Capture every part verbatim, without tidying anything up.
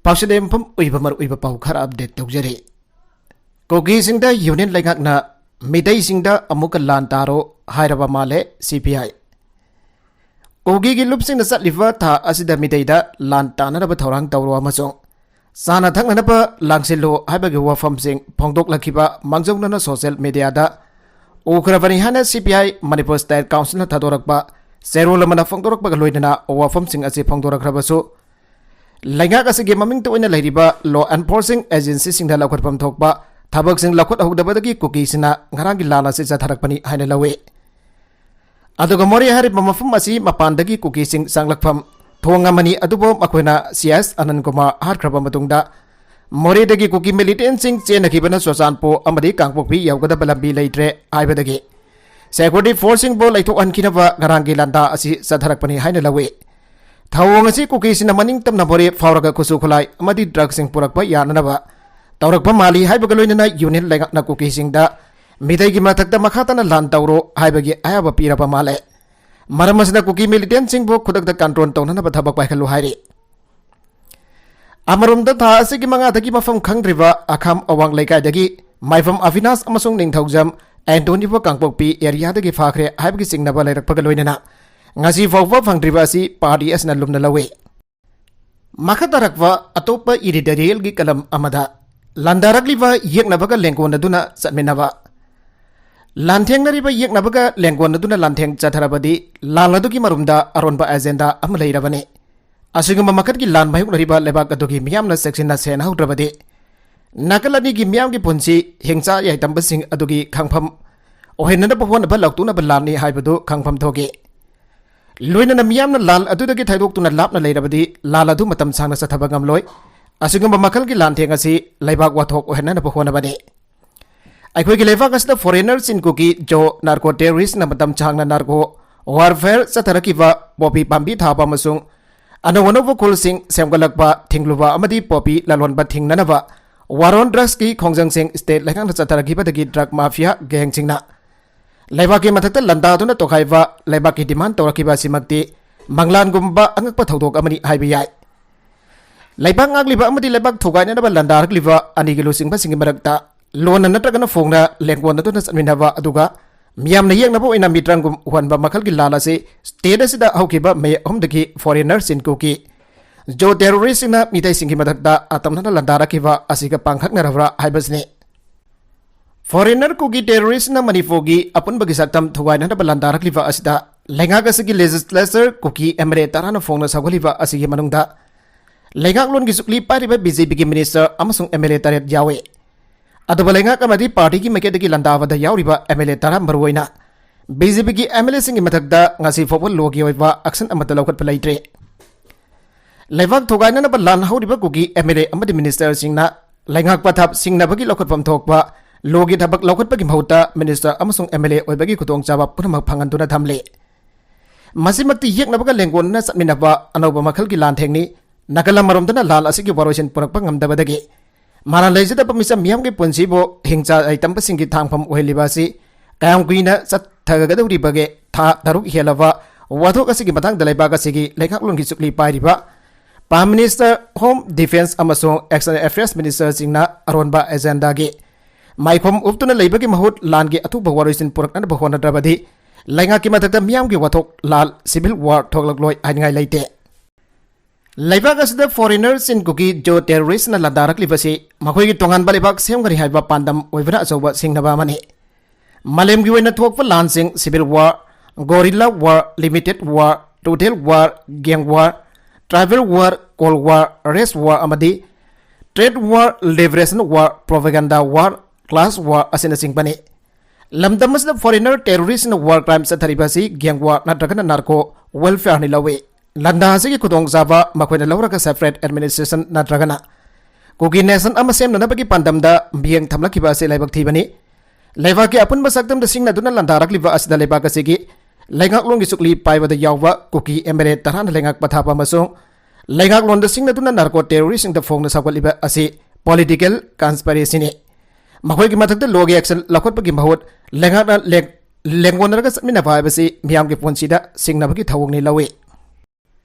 ꯄꯥꯎꯁꯤꯗ ꯌꯨꯝꯐꯝ ꯑꯣꯏꯕ ꯃꯔꯨꯑꯣꯏꯕ ꯄꯥꯎ ꯈꯔ ꯑꯞꯗꯦꯠ ꯇꯧꯖꯔꯤ꯫ ꯀꯨꯀꯤꯁꯤꯡꯗ ꯌꯨꯅꯤꯌꯟ ꯂꯩꯉꯥꯛꯅ ꯃꯤꯇꯩꯁꯤꯡꯗ ꯑꯃꯨꯛꯀ ꯂꯥꯟ ꯇꯥꯔꯣ ꯍꯥꯏꯔꯕ ꯃꯥꯜꯂꯦ ꯁꯤ ꯄꯤ ꯑꯥꯏ꯫ ꯀꯨꯀꯤꯒꯤ ꯂꯨꯞꯁꯤꯡꯅ ꯆꯠꯂꯤꯕ ꯊꯥ ꯑꯁꯤꯗ ꯃꯤꯇꯩꯗ ꯂꯥꯟ ꯇꯥꯅꯅꯕ ꯊꯧꯔꯥꯡ ꯇꯧꯔꯣ ꯑꯃꯁꯨꯡ ꯆꯥꯅ ꯊꯛꯅꯅꯕ ꯂꯥꯡꯁꯤꯜꯂꯨ ꯍꯥꯏꯕꯒꯤ ꯋꯥꯐꯝꯁꯤꯡ ꯐꯣꯡꯗꯣꯛꯂꯛꯈꯤꯕ ꯃꯥꯡꯖꯧꯅꯅ ꯁꯣꯁꯤꯌꯦꯜ ꯃꯤꯗꯤꯌꯥꯗ ꯎꯈ꯭ꯔꯕꯅꯤ ꯍꯥꯏꯅ ꯁꯤ ꯄꯤ ꯑꯥꯏ ꯃꯅꯤꯄꯨꯔ ꯁ꯭ꯇꯦꯠ ꯀꯥꯎꯟꯁꯤꯜꯅ ꯊꯥꯗꯣꯔꯛꯄ ꯆꯦꯔꯣꯜ ꯑꯃꯅ ꯐꯣꯡꯗꯣꯔꯛꯄꯒ ꯂꯣꯏꯅꯅ ꯋꯥꯐꯝꯁꯤꯡ ꯑꯁꯤ ꯐꯣꯡꯗꯣꯔꯛꯈ꯭ꯔꯕꯁꯨ, ꯂꯩꯉꯥꯛ ꯑꯁꯤꯒꯤ ꯃꯃꯤꯡꯇ ꯑꯣꯏꯅ ꯂꯩꯔꯤꯕ ꯂꯣ ꯑꯦꯟꯐꯣꯔꯁꯤꯡ ꯑꯦꯖꯦꯟꯁꯤꯁꯤꯡꯗ ꯂꯧꯈꯠꯐꯝ ꯊꯣꯛꯄ ꯊꯕꯛꯁꯤꯡ ꯂꯧꯈꯠꯍꯧꯗꯕꯗꯒꯤ ꯀꯨꯀꯤꯁꯤꯡꯅ ꯉꯔꯥꯡꯒꯤ ꯂꯥꯟ ꯑꯁꯤ ꯆꯠꯊꯔꯛꯄꯅꯤ ꯍꯥꯏꯅ ꯂꯧꯏ꯫ ꯑꯗꯨꯒ ꯃꯣꯔꯦ ꯍꯥꯏꯔꯤꯕ ꯃꯐꯝ ꯑꯁꯤ ꯃꯄꯥꯟꯗꯒꯤ ꯀꯨꯀꯤꯁꯤꯡ ꯆꯪꯂꯛꯐꯝ ꯊꯣꯡ ꯑꯃꯅꯤ, ꯑꯗꯨꯕꯨ ꯃꯈꯣꯏꯅ ꯁꯤ ꯑꯦꯁ ꯑꯅꯟ ꯀꯨꯃꯥꯔ ꯍꯥꯠꯈ꯭ꯔꯕ ꯃꯇꯨꯡꯗ ꯃꯣꯔꯦꯗꯒꯤ ꯀꯨꯀꯤ ꯃꯤꯂꯤꯇꯦꯟꯁꯤꯡ ꯆꯦꯟꯅꯈꯤꯕꯅ ꯆꯨꯔꯆꯥꯟꯄꯨꯔ ꯑꯃꯗꯤ ꯀꯥꯡꯄꯣꯛꯄꯤ ꯌꯧꯒꯗꯕ ꯂꯝꯕꯤ ꯂꯩꯇ꯭ꯔꯦ ꯍꯥꯏꯕꯗꯒꯤ ꯁꯦꯀ꯭ꯌꯨꯔꯤꯇꯤ ꯐꯣꯔꯁꯁꯤꯡꯕꯨ ꯂꯩꯊꯣꯛꯍꯟꯈꯤꯅꯕ ꯉꯔꯥꯡꯒꯤ ꯂꯥꯟꯗꯥ ꯑꯁꯤ ꯆꯠꯊꯔꯛꯄꯅꯤ ꯍꯥꯏꯅ ꯂꯧꯏ꯫ ꯊꯧꯑꯣꯡ ꯑꯁꯤ ꯀꯨꯀꯤꯁꯤꯡꯅ ꯃꯅꯤꯡ ꯇꯝꯅ ꯃꯣꯔꯦ ꯐꯥꯎꯔꯒ ꯈꯨꯠꯁꯨ ꯈꯨꯠꯂꯥꯏ ꯑꯃꯗꯤ ꯗ꯭ꯔꯒꯁꯤꯡ ꯄꯨꯔꯛꯄ ꯌꯥꯅꯅꯕ ꯇꯧꯔꯛꯄ ꯃꯥꯜꯂꯤ ꯍꯥꯏꯕꯒ ꯂꯣꯏꯅꯅ ꯌꯨꯅꯤꯌꯟ ꯂꯩꯉꯥꯛꯅ ꯀꯨꯀꯤꯁꯤꯡꯗ ꯃꯤꯇꯩꯒꯤ ꯃꯊꯛꯇ ꯃꯈꯥ ꯇꯥꯅ ꯂꯥꯟ ꯇꯧꯔꯣ ꯍꯥꯏꯕꯒꯤ ꯑꯌꯥꯕ ꯄꯤꯔꯕ ꯃꯥꯜꯂꯦ꯫ ꯃꯔꯝ ꯑꯁꯤꯅ ꯀꯨꯀꯤ ꯃꯤꯂꯤꯇꯦꯟꯁꯤꯡꯕꯨ ꯈꯨꯗꯛꯇ ꯀꯟꯇ꯭ꯔꯣꯜ ꯇꯧꯅꯅꯕ ꯊꯕꯛ ꯄꯥꯏꯈꯠꯂꯨ ꯍꯥꯏꯔꯤ꯫ ꯑꯃꯔꯣꯝꯗ ꯊꯥ ꯑꯁꯤꯒꯤ ꯃꯉꯥꯗꯒꯤ ꯃꯐꯝ ꯈꯪꯗ꯭ꯔꯤꯕ ꯑꯈꯥꯝ ꯑꯋꯥꯡ ꯂꯩꯀꯥꯏꯗꯒꯤ ꯃꯥꯏꯕꯝ ꯑꯕꯤꯅꯥꯁ ꯑꯃꯁꯨꯡ ꯅꯤꯡꯊꯧꯖꯝ ꯑꯦꯟꯇꯣꯅꯤꯕꯨ ꯀꯥꯡꯄꯣꯛꯄꯤ ꯑꯦꯔꯤꯌꯥꯗꯒꯤ ꯐꯥꯈ꯭ꯔꯦ ꯍꯥꯏꯕꯒꯤ ꯆꯤꯡꯅꯕ ꯂꯩꯔꯛꯄꯒ ꯂꯣꯏꯅꯅ ꯉꯁꯤ ꯐꯥꯎꯕ ꯐꯪꯗ꯭ꯔꯤꯕ ꯑꯁꯤ ꯄꯥꯔꯇꯤ ꯑꯁꯤꯅ ꯂꯨꯝꯅ ꯂꯧꯏ꯫ ꯃꯈꯥ ꯇꯥꯔꯛꯄ ꯑꯇꯣꯞꯄ ꯏꯗꯤꯇꯣꯔꯤꯌꯦꯜꯒꯤ ꯀꯂꯝ ꯑꯃꯗ ꯂꯥꯟꯗꯥꯔꯛꯂꯤꯕ ꯌꯦꯛꯅꯕꯒ ꯂꯦꯡꯒꯣꯟꯅꯗꯨꯅ ꯆꯠꯃꯤꯟꯅꯕ꯫ ꯂꯥꯟꯊꯦꯡꯅꯔꯤꯕ ꯌꯦꯛꯅꯕꯒ ꯂꯦꯡꯒꯣꯟꯅꯗꯨꯅ ꯂꯥꯟꯊꯦꯡ ꯆꯠꯊꯔꯕꯗꯤ ꯂꯥꯟ ꯑꯗꯨꯒꯤ ꯃꯔꯨꯝꯗ ꯑꯔꯣꯟꯕ ꯑꯦꯖꯦꯟꯗꯥ ꯑꯃ ꯂꯩꯔꯕꯅꯤ꯫ ꯑꯁꯤꯒꯨꯝꯕ ꯃꯈꯜꯒꯤ ꯂꯥꯟ ꯃꯥꯌꯣꯛꯅꯔꯤꯕ ꯂꯩꯕꯥꯛ ꯑꯗꯨꯒꯤ ꯃꯤꯌꯥꯝꯅ ꯆꯦꯛꯁꯤꯟꯅ ꯁꯦꯟꯅꯍꯧꯗ꯭ꯔꯕꯗꯤ ꯅꯥꯀꯜ ꯑꯅꯤꯒꯤ ꯃꯤꯌꯥꯝꯒꯤ ꯄꯨꯟꯁꯤ, ꯍꯤꯡꯆꯥ ꯌꯥꯏꯇꯝꯕꯁꯤꯡ ꯑꯗꯨꯒꯤ ꯈꯪꯐꯝ ꯑꯣꯏꯍꯟꯅꯅꯕ ꯍꯣꯠꯅꯕ ꯂꯥꯎꯇꯣꯛꯅꯕ ꯂꯥꯟꯅꯤ ꯍꯥꯏꯕꯗꯨ ꯈꯪꯐꯝ ꯊꯣꯛꯏ꯫ ꯂꯣꯏꯅꯅ ꯃꯤꯌꯥꯝꯅ ꯂꯥꯟ ꯑꯗꯨꯗꯒꯤ ꯊꯩꯗꯣꯛꯇꯨꯅ ꯂꯥꯞꯅ ꯂꯩꯔꯕꯗꯤ ꯂꯥꯟ ꯑꯗꯨ ꯃꯇꯝ ꯁꯥꯡꯅ ꯆꯠꯊꯕ ꯉꯝꯂꯣꯏ꯫ ꯑꯁꯤꯒꯨꯝꯕ ꯃꯈꯜꯒꯤ ꯂꯥꯟꯊꯦꯡ ꯑꯁꯤ ꯂꯩꯕꯥꯛ ꯋꯥꯊꯣꯛ ꯑꯣꯏꯍꯟꯅꯅꯕ ꯍꯣꯠꯅꯕꯅꯤ꯫ ꯑꯩꯈꯣꯏꯒꯤ ꯂꯩꯕꯥꯛ ꯑꯁꯤꯗ ꯐꯣꯔꯦꯅꯔꯁꯤꯡ ꯀꯨꯀꯤ ꯖꯣ ꯅꯥꯔꯀꯣ ꯇꯦꯔꯣꯔꯤꯁꯅ ꯃꯇꯝ ꯁꯥꯡꯅ ꯅꯥꯔꯀꯣ ꯋꯥꯔꯐꯦꯌꯔ ꯆꯠꯊꯔꯛꯈꯤꯕ ꯄꯣꯄꯤ ꯄꯥꯝꯕꯤ ꯊꯥꯕ ꯑꯃꯁꯨꯡ ꯑꯅꯧ ꯑꯅꯧꯕ ꯈꯨꯜꯁꯤꯡ ꯁꯦꯝꯒꯠꯂꯛꯄ, ꯊꯤꯡꯂꯨꯕ ꯑꯃꯗꯤ ꯄꯣꯄꯤ ꯂꯂꯣꯟꯕ ꯊꯤꯡꯅꯅꯕ ꯋꯥꯔ ꯑꯣꯟ ꯗ꯭ꯔꯒꯁꯀꯤ ꯈꯣꯡꯖꯪꯁꯤꯡ ꯁ꯭ꯇꯦꯠ ꯂꯩꯉꯥꯛꯅ ꯆꯠꯊꯔꯛꯈꯤꯕꯗꯒꯤ ꯗ꯭ꯔꯒ ꯃꯥꯐꯤꯌꯥ ꯒꯦꯡꯁꯤꯡꯅ ꯂꯩꯕꯥꯛꯀꯤ ꯃꯊꯛꯇ ꯂꯥꯟꯗꯥꯗꯨꯅ ꯇꯣꯈꯥꯏꯕ ꯂꯩꯕꯥꯛꯀꯤ ꯗꯤꯃꯥꯟ ꯇꯧꯔꯛꯈꯤꯕ ꯑꯁꯤꯃꯛꯇꯤ ꯃꯪꯂꯥꯟꯒꯨꯝꯕ ꯑꯉꯛꯄ ꯊꯧꯗꯣꯛ ꯑꯃꯅꯤ ꯍꯥꯏꯕ ꯌꯥꯏ꯫ ꯂꯩꯕꯥꯛ ꯉꯥꯛꯂꯤꯕ ꯑꯃꯗꯤ ꯂꯩꯕꯥꯛ ꯊꯨꯒꯥꯏꯅꯅꯕ ꯂꯥꯟꯗꯥꯔꯛꯂꯤꯕ ꯑꯅꯤꯒꯤ ꯂꯨꯆꯤꯡꯕꯁꯤꯡꯒꯤ ꯃꯔꯛꯇ ꯂꯣꯟꯅ ꯅꯠꯇ꯭ꯔꯒꯅ ꯐꯣꯡꯅ ꯂꯦꯡꯒꯣꯟꯅꯗꯨꯅ ꯆꯠꯃꯤꯟꯅꯕ, ꯑꯗꯨꯒ ꯃꯤꯌꯥꯝꯅ ꯌꯦꯡꯅꯕ ꯑꯣꯏꯅ ꯃꯤꯇ꯭ꯔꯪꯒꯨꯝ ꯎꯍꯟꯕ ꯃꯈꯜꯒꯤ ꯂꯥꯟ ꯑꯁꯤ state ꯑꯁꯤꯗ ꯍꯧꯈꯤꯕ May ꯑꯍꯨꯝꯗꯒꯤ foreigner ꯆꯤꯟ ꯀꯨꯀꯤ ꯖꯣ terroristꯁꯤꯡꯅ ꯃꯤꯇꯩꯁꯤꯡꯒꯤ ꯃꯊꯛꯇ ꯑꯇꯝꯅꯅ ꯂꯥꯟꯗꯥꯔꯛꯈꯤꯕ ꯑꯁꯤꯒ ꯄꯥꯡꯈꯛꯅꯔꯕ꯭ꯔꯥ ꯍꯥꯏꯕꯁꯤꯅꯤ꯫ Foreigner ꯀꯨꯀꯤ terroristꯅ ꯃꯅꯤꯄꯨꯔꯒꯤ ꯑꯄꯨꯟꯕꯒꯤ ꯁꯛꯇꯝ ꯊꯨꯒꯥꯏꯅꯅꯕ ꯂꯥꯟꯗꯥꯔꯛꯂꯤꯕ ꯑꯁꯤꯗ ꯂꯩꯉꯥꯛ ꯑꯁꯤꯒꯤ legislature ꯀꯨꯀꯤ MLA ꯇꯔꯥꯅ ꯐꯣꯡꯅ ꯁꯧꯒꯠꯂꯤꯕ ꯑꯁꯤꯒꯤ ꯃꯅꯨꯡꯗ ꯂꯩꯉꯥꯛꯂꯣꯟꯒꯤ ꯆꯨꯛꯂꯤ ꯄꯥꯏꯔꯤꯕ BJPꯒꯤ minister ꯑꯃꯁꯨꯡ MLA ꯇꯔꯦꯠ ꯌꯥꯎꯏ꯫ ꯑꯗꯨꯕꯨ ꯂꯩꯉꯥꯛ ꯑꯃꯗꯤ partyꯒꯤ ꯃꯥꯏꯀꯩꯗꯒꯤ ꯂꯥꯟꯗꯥꯕꯗ ꯌꯥꯎꯔꯤꯕ MLA ꯇꯔꯥ, ꯃꯔꯨꯑꯣꯏꯅ BJPꯒꯤ MLAꯁꯤꯡꯒꯤ ꯃꯊꯛꯇ ꯉꯁꯤ ꯐꯥꯎꯕ lawꯒꯤ ꯑꯣꯏꯕ action ꯑꯃꯠꯇ ꯂꯧꯈꯠꯄ ꯂꯩꯇ꯭ꯔꯤ꯫ ꯂꯩꯕꯥꯛ ꯊꯨꯒꯥꯏꯅꯅꯕ ꯂꯥꯟ ꯍꯧꯔꯤꯕ ꯀꯨꯀꯤ MLA ꯑꯃꯗꯤ ministerꯁꯤꯡꯅ ꯂꯩꯉꯥꯛ ꯄꯊꯥꯞ ꯁꯤꯡꯅꯕꯒꯤ ꯂꯧꯈꯠꯐꯝ ꯊꯣꯛꯄ lawꯒꯤ ꯊꯕꯛ ꯂꯧꯈꯠꯄꯒꯤ ꯃꯍꯨꯠꯇ minister ꯑꯃꯁꯨꯡ MLA ꯑꯣꯏꯕꯒꯤ ꯈꯨꯗꯣꯡꯆꯥꯕ ꯄꯨꯝꯅꯃꯛ ꯐꯪꯍꯟꯗꯨꯅ ꯊꯝꯂꯤ꯫ ꯃꯁꯤꯃꯛꯇꯤ ꯌꯦꯛꯅꯕꯒ ꯂꯦꯡꯒꯣꯟꯅꯅ ꯆꯠꯃꯤꯟꯅꯕ ꯑꯅꯧꯕ ꯃꯈꯜꯒꯤ ꯂꯥꯟꯊꯦꯡꯅꯤ꯫ ꯅꯥꯀꯜ ꯑꯃꯔꯣꯝꯗꯅ ꯂꯥꯟ ꯑꯁꯤꯒꯤ ꯋꯥꯔꯣꯏꯁꯤꯟ ꯄꯨꯔꯛꯄ ꯉꯝꯗꯕꯗꯒꯤ ꯃꯔꯥꯜ ꯂꯩꯖꯗꯕ ꯃꯤꯆꯝ ꯃꯤꯌꯥꯝꯒꯤ ꯄꯨꯟꯁꯤꯕꯨ ꯍꯤꯡꯆꯥ ꯂꯩꯇꯝꯕꯁꯤꯡꯒꯤ ꯊꯥꯡꯐꯝ ꯑꯣꯏꯍꯜꯂꯤꯕ ꯑꯁꯤ ꯀꯌꯥꯝ ꯀꯨꯏꯅ ꯆꯠꯊꯒꯗꯧꯔꯤꯕꯒꯦ? ꯊꯥ ꯇꯔꯨꯛ ꯍꯦꯜꯂꯕ ꯋꯥꯊꯣꯛ ꯑꯁꯤꯒꯤ ꯃꯇꯥꯡꯗ ꯂꯩꯕꯥꯛ ꯑꯁꯤꯒꯤ ꯂꯩꯉꯥꯛꯂꯣꯟꯒꯤ ꯆꯨꯛꯂꯤ ꯄꯥꯏꯔꯤꯕ Prime Minister, Home Defence ꯑꯃꯁꯨꯡ External Affairs ministerꯁꯤꯡꯅ ꯑꯔꯣꯟꯕ agendaꯒꯤ ꯃꯥꯏꯈꯣꯝ ꯎꯞꯇꯨꯅ ꯂꯩꯕꯒꯤ ꯃꯍꯨꯠ ꯂꯥꯟꯒꯤ ꯑꯊꯨꯕ ꯋꯥꯔꯣꯏꯁꯤꯟ ꯄꯨꯔꯛꯅꯅꯕ ꯍꯣꯠꯅꯗ꯭ꯔꯕꯗꯤ ꯂꯩꯉꯥꯛꯀꯤ ꯃꯊꯛꯇ ꯃꯤꯌꯥꯝꯒꯤ ꯋꯥꯊꯣꯛ ꯂꯥꯜ, civil war, ꯊꯣꯛꯂꯛꯂꯣꯏ ꯍꯥꯏꯅꯤꯡꯉꯥꯏ ꯂꯩꯇꯦ꯫ ꯂꯩꯕꯥꯛ ꯑꯁꯤꯗ foreigner ꯆꯤꯟ ꯀꯨꯀꯤ ꯖꯣ terroristꯅ ꯂꯥꯟꯗꯥꯔꯛꯂꯤꯕꯁꯤ ꯃꯈꯣꯏꯒꯤ ꯇꯣꯉꯥꯟꯕ ꯂꯩꯕꯥꯛ ꯁꯦꯝꯒꯅꯤ ꯍꯥꯏꯕ ꯄꯥꯟꯗꯝ ꯑꯣꯏꯕꯅ ꯑꯆꯧꯕ ꯁꯤꯡꯅꯕ ꯑꯃꯅꯤ꯫ ꯃꯥꯂꯦꯝꯒꯤ ꯑꯣꯏꯅ ꯊꯣꯛꯄ ꯂꯥꯟꯁꯤꯡ, civil war, guerrilla war, limited war, total war, gang war, tribal war, cold war, race war ꯑꯃꯗꯤ trade war, liberation war, propaganda war, class war ꯑꯁꯤꯅꯆꯤꯡꯕꯅꯤ꯫ ꯂꯝꯗꯝ ꯑꯁꯤꯗ foreigner terroristꯅ war crime ꯆꯠꯊꯔꯤꯕ ꯑꯁꯤ gang war ꯅꯠꯇ꯭ꯔꯒꯅ narco warfareꯅꯤ ꯂꯧꯏ꯫ ꯂꯥꯟꯗꯥ ꯑꯁꯤꯒꯤ ꯈꯨꯗꯣꯡꯆꯥꯕ ꯃꯈꯣꯏꯅ ꯂꯧꯔꯒ separate administration ꯅꯠꯇ꯭ꯔꯒꯅ ꯀꯨꯀꯤ nation ꯑꯃ ꯁꯦꯝꯅꯅꯕꯒꯤ ꯄꯥꯟꯗꯝꯗ ꯃꯤꯠꯌꯦꯡ ꯊꯝꯂꯛꯈꯤꯕ ꯑꯁꯤ ꯂꯥꯏꯕꯛ ꯊꯤꯕꯅꯤ꯫ ꯂꯩꯕꯥꯛꯀꯤ ꯑꯄꯨꯟꯕ ꯁꯛꯇꯝꯗ ꯁꯤꯡꯅꯗꯨꯅ ꯂꯥꯟꯗꯥꯔꯛꯂꯤꯕ ꯑꯁꯤꯗ ꯂꯩꯕꯥꯛ ꯑꯁꯤꯒꯤ ꯂꯩꯉꯥꯛꯂꯣꯟꯒꯤ ꯆꯨꯛꯂꯤ ꯄꯥꯏꯕꯗ ꯌꯥꯎꯕ ꯀꯨꯀꯤ MLA ꯇꯔꯥꯅ ꯂꯩꯉꯥꯛ ꯄꯊꯥꯞ ꯑꯃꯁꯨꯡ ꯂꯩꯉꯥꯛꯂꯣꯟꯗ ꯁꯤꯡꯅꯗꯨꯅ narco terroristꯁꯤꯡꯗ ꯐꯣꯡꯅ ꯁꯧꯒꯠꯂꯤꯕ ꯑꯁꯤ political conspiracyꯅꯤ꯫ ꯃꯈꯣꯏꯒꯤ ꯃꯊꯛꯇ lawꯒꯤ action ꯂꯧꯈꯠꯄꯒꯤ ꯃꯍꯨꯠ ꯂꯩꯉꯥꯛꯅ ꯂꯦꯡ-, ꯂꯦꯡꯒꯣꯟꯅꯔꯒ ꯆꯠꯃꯤꯟꯅꯕ ꯍꯥꯏꯕꯁꯤ ꯃꯤꯌꯥꯝꯒꯤ ꯄꯨꯟꯁꯤꯗ ꯁꯤꯡꯅꯕꯒꯤ ꯊꯧꯑꯣꯡꯅꯤ ꯂꯧꯏ꯫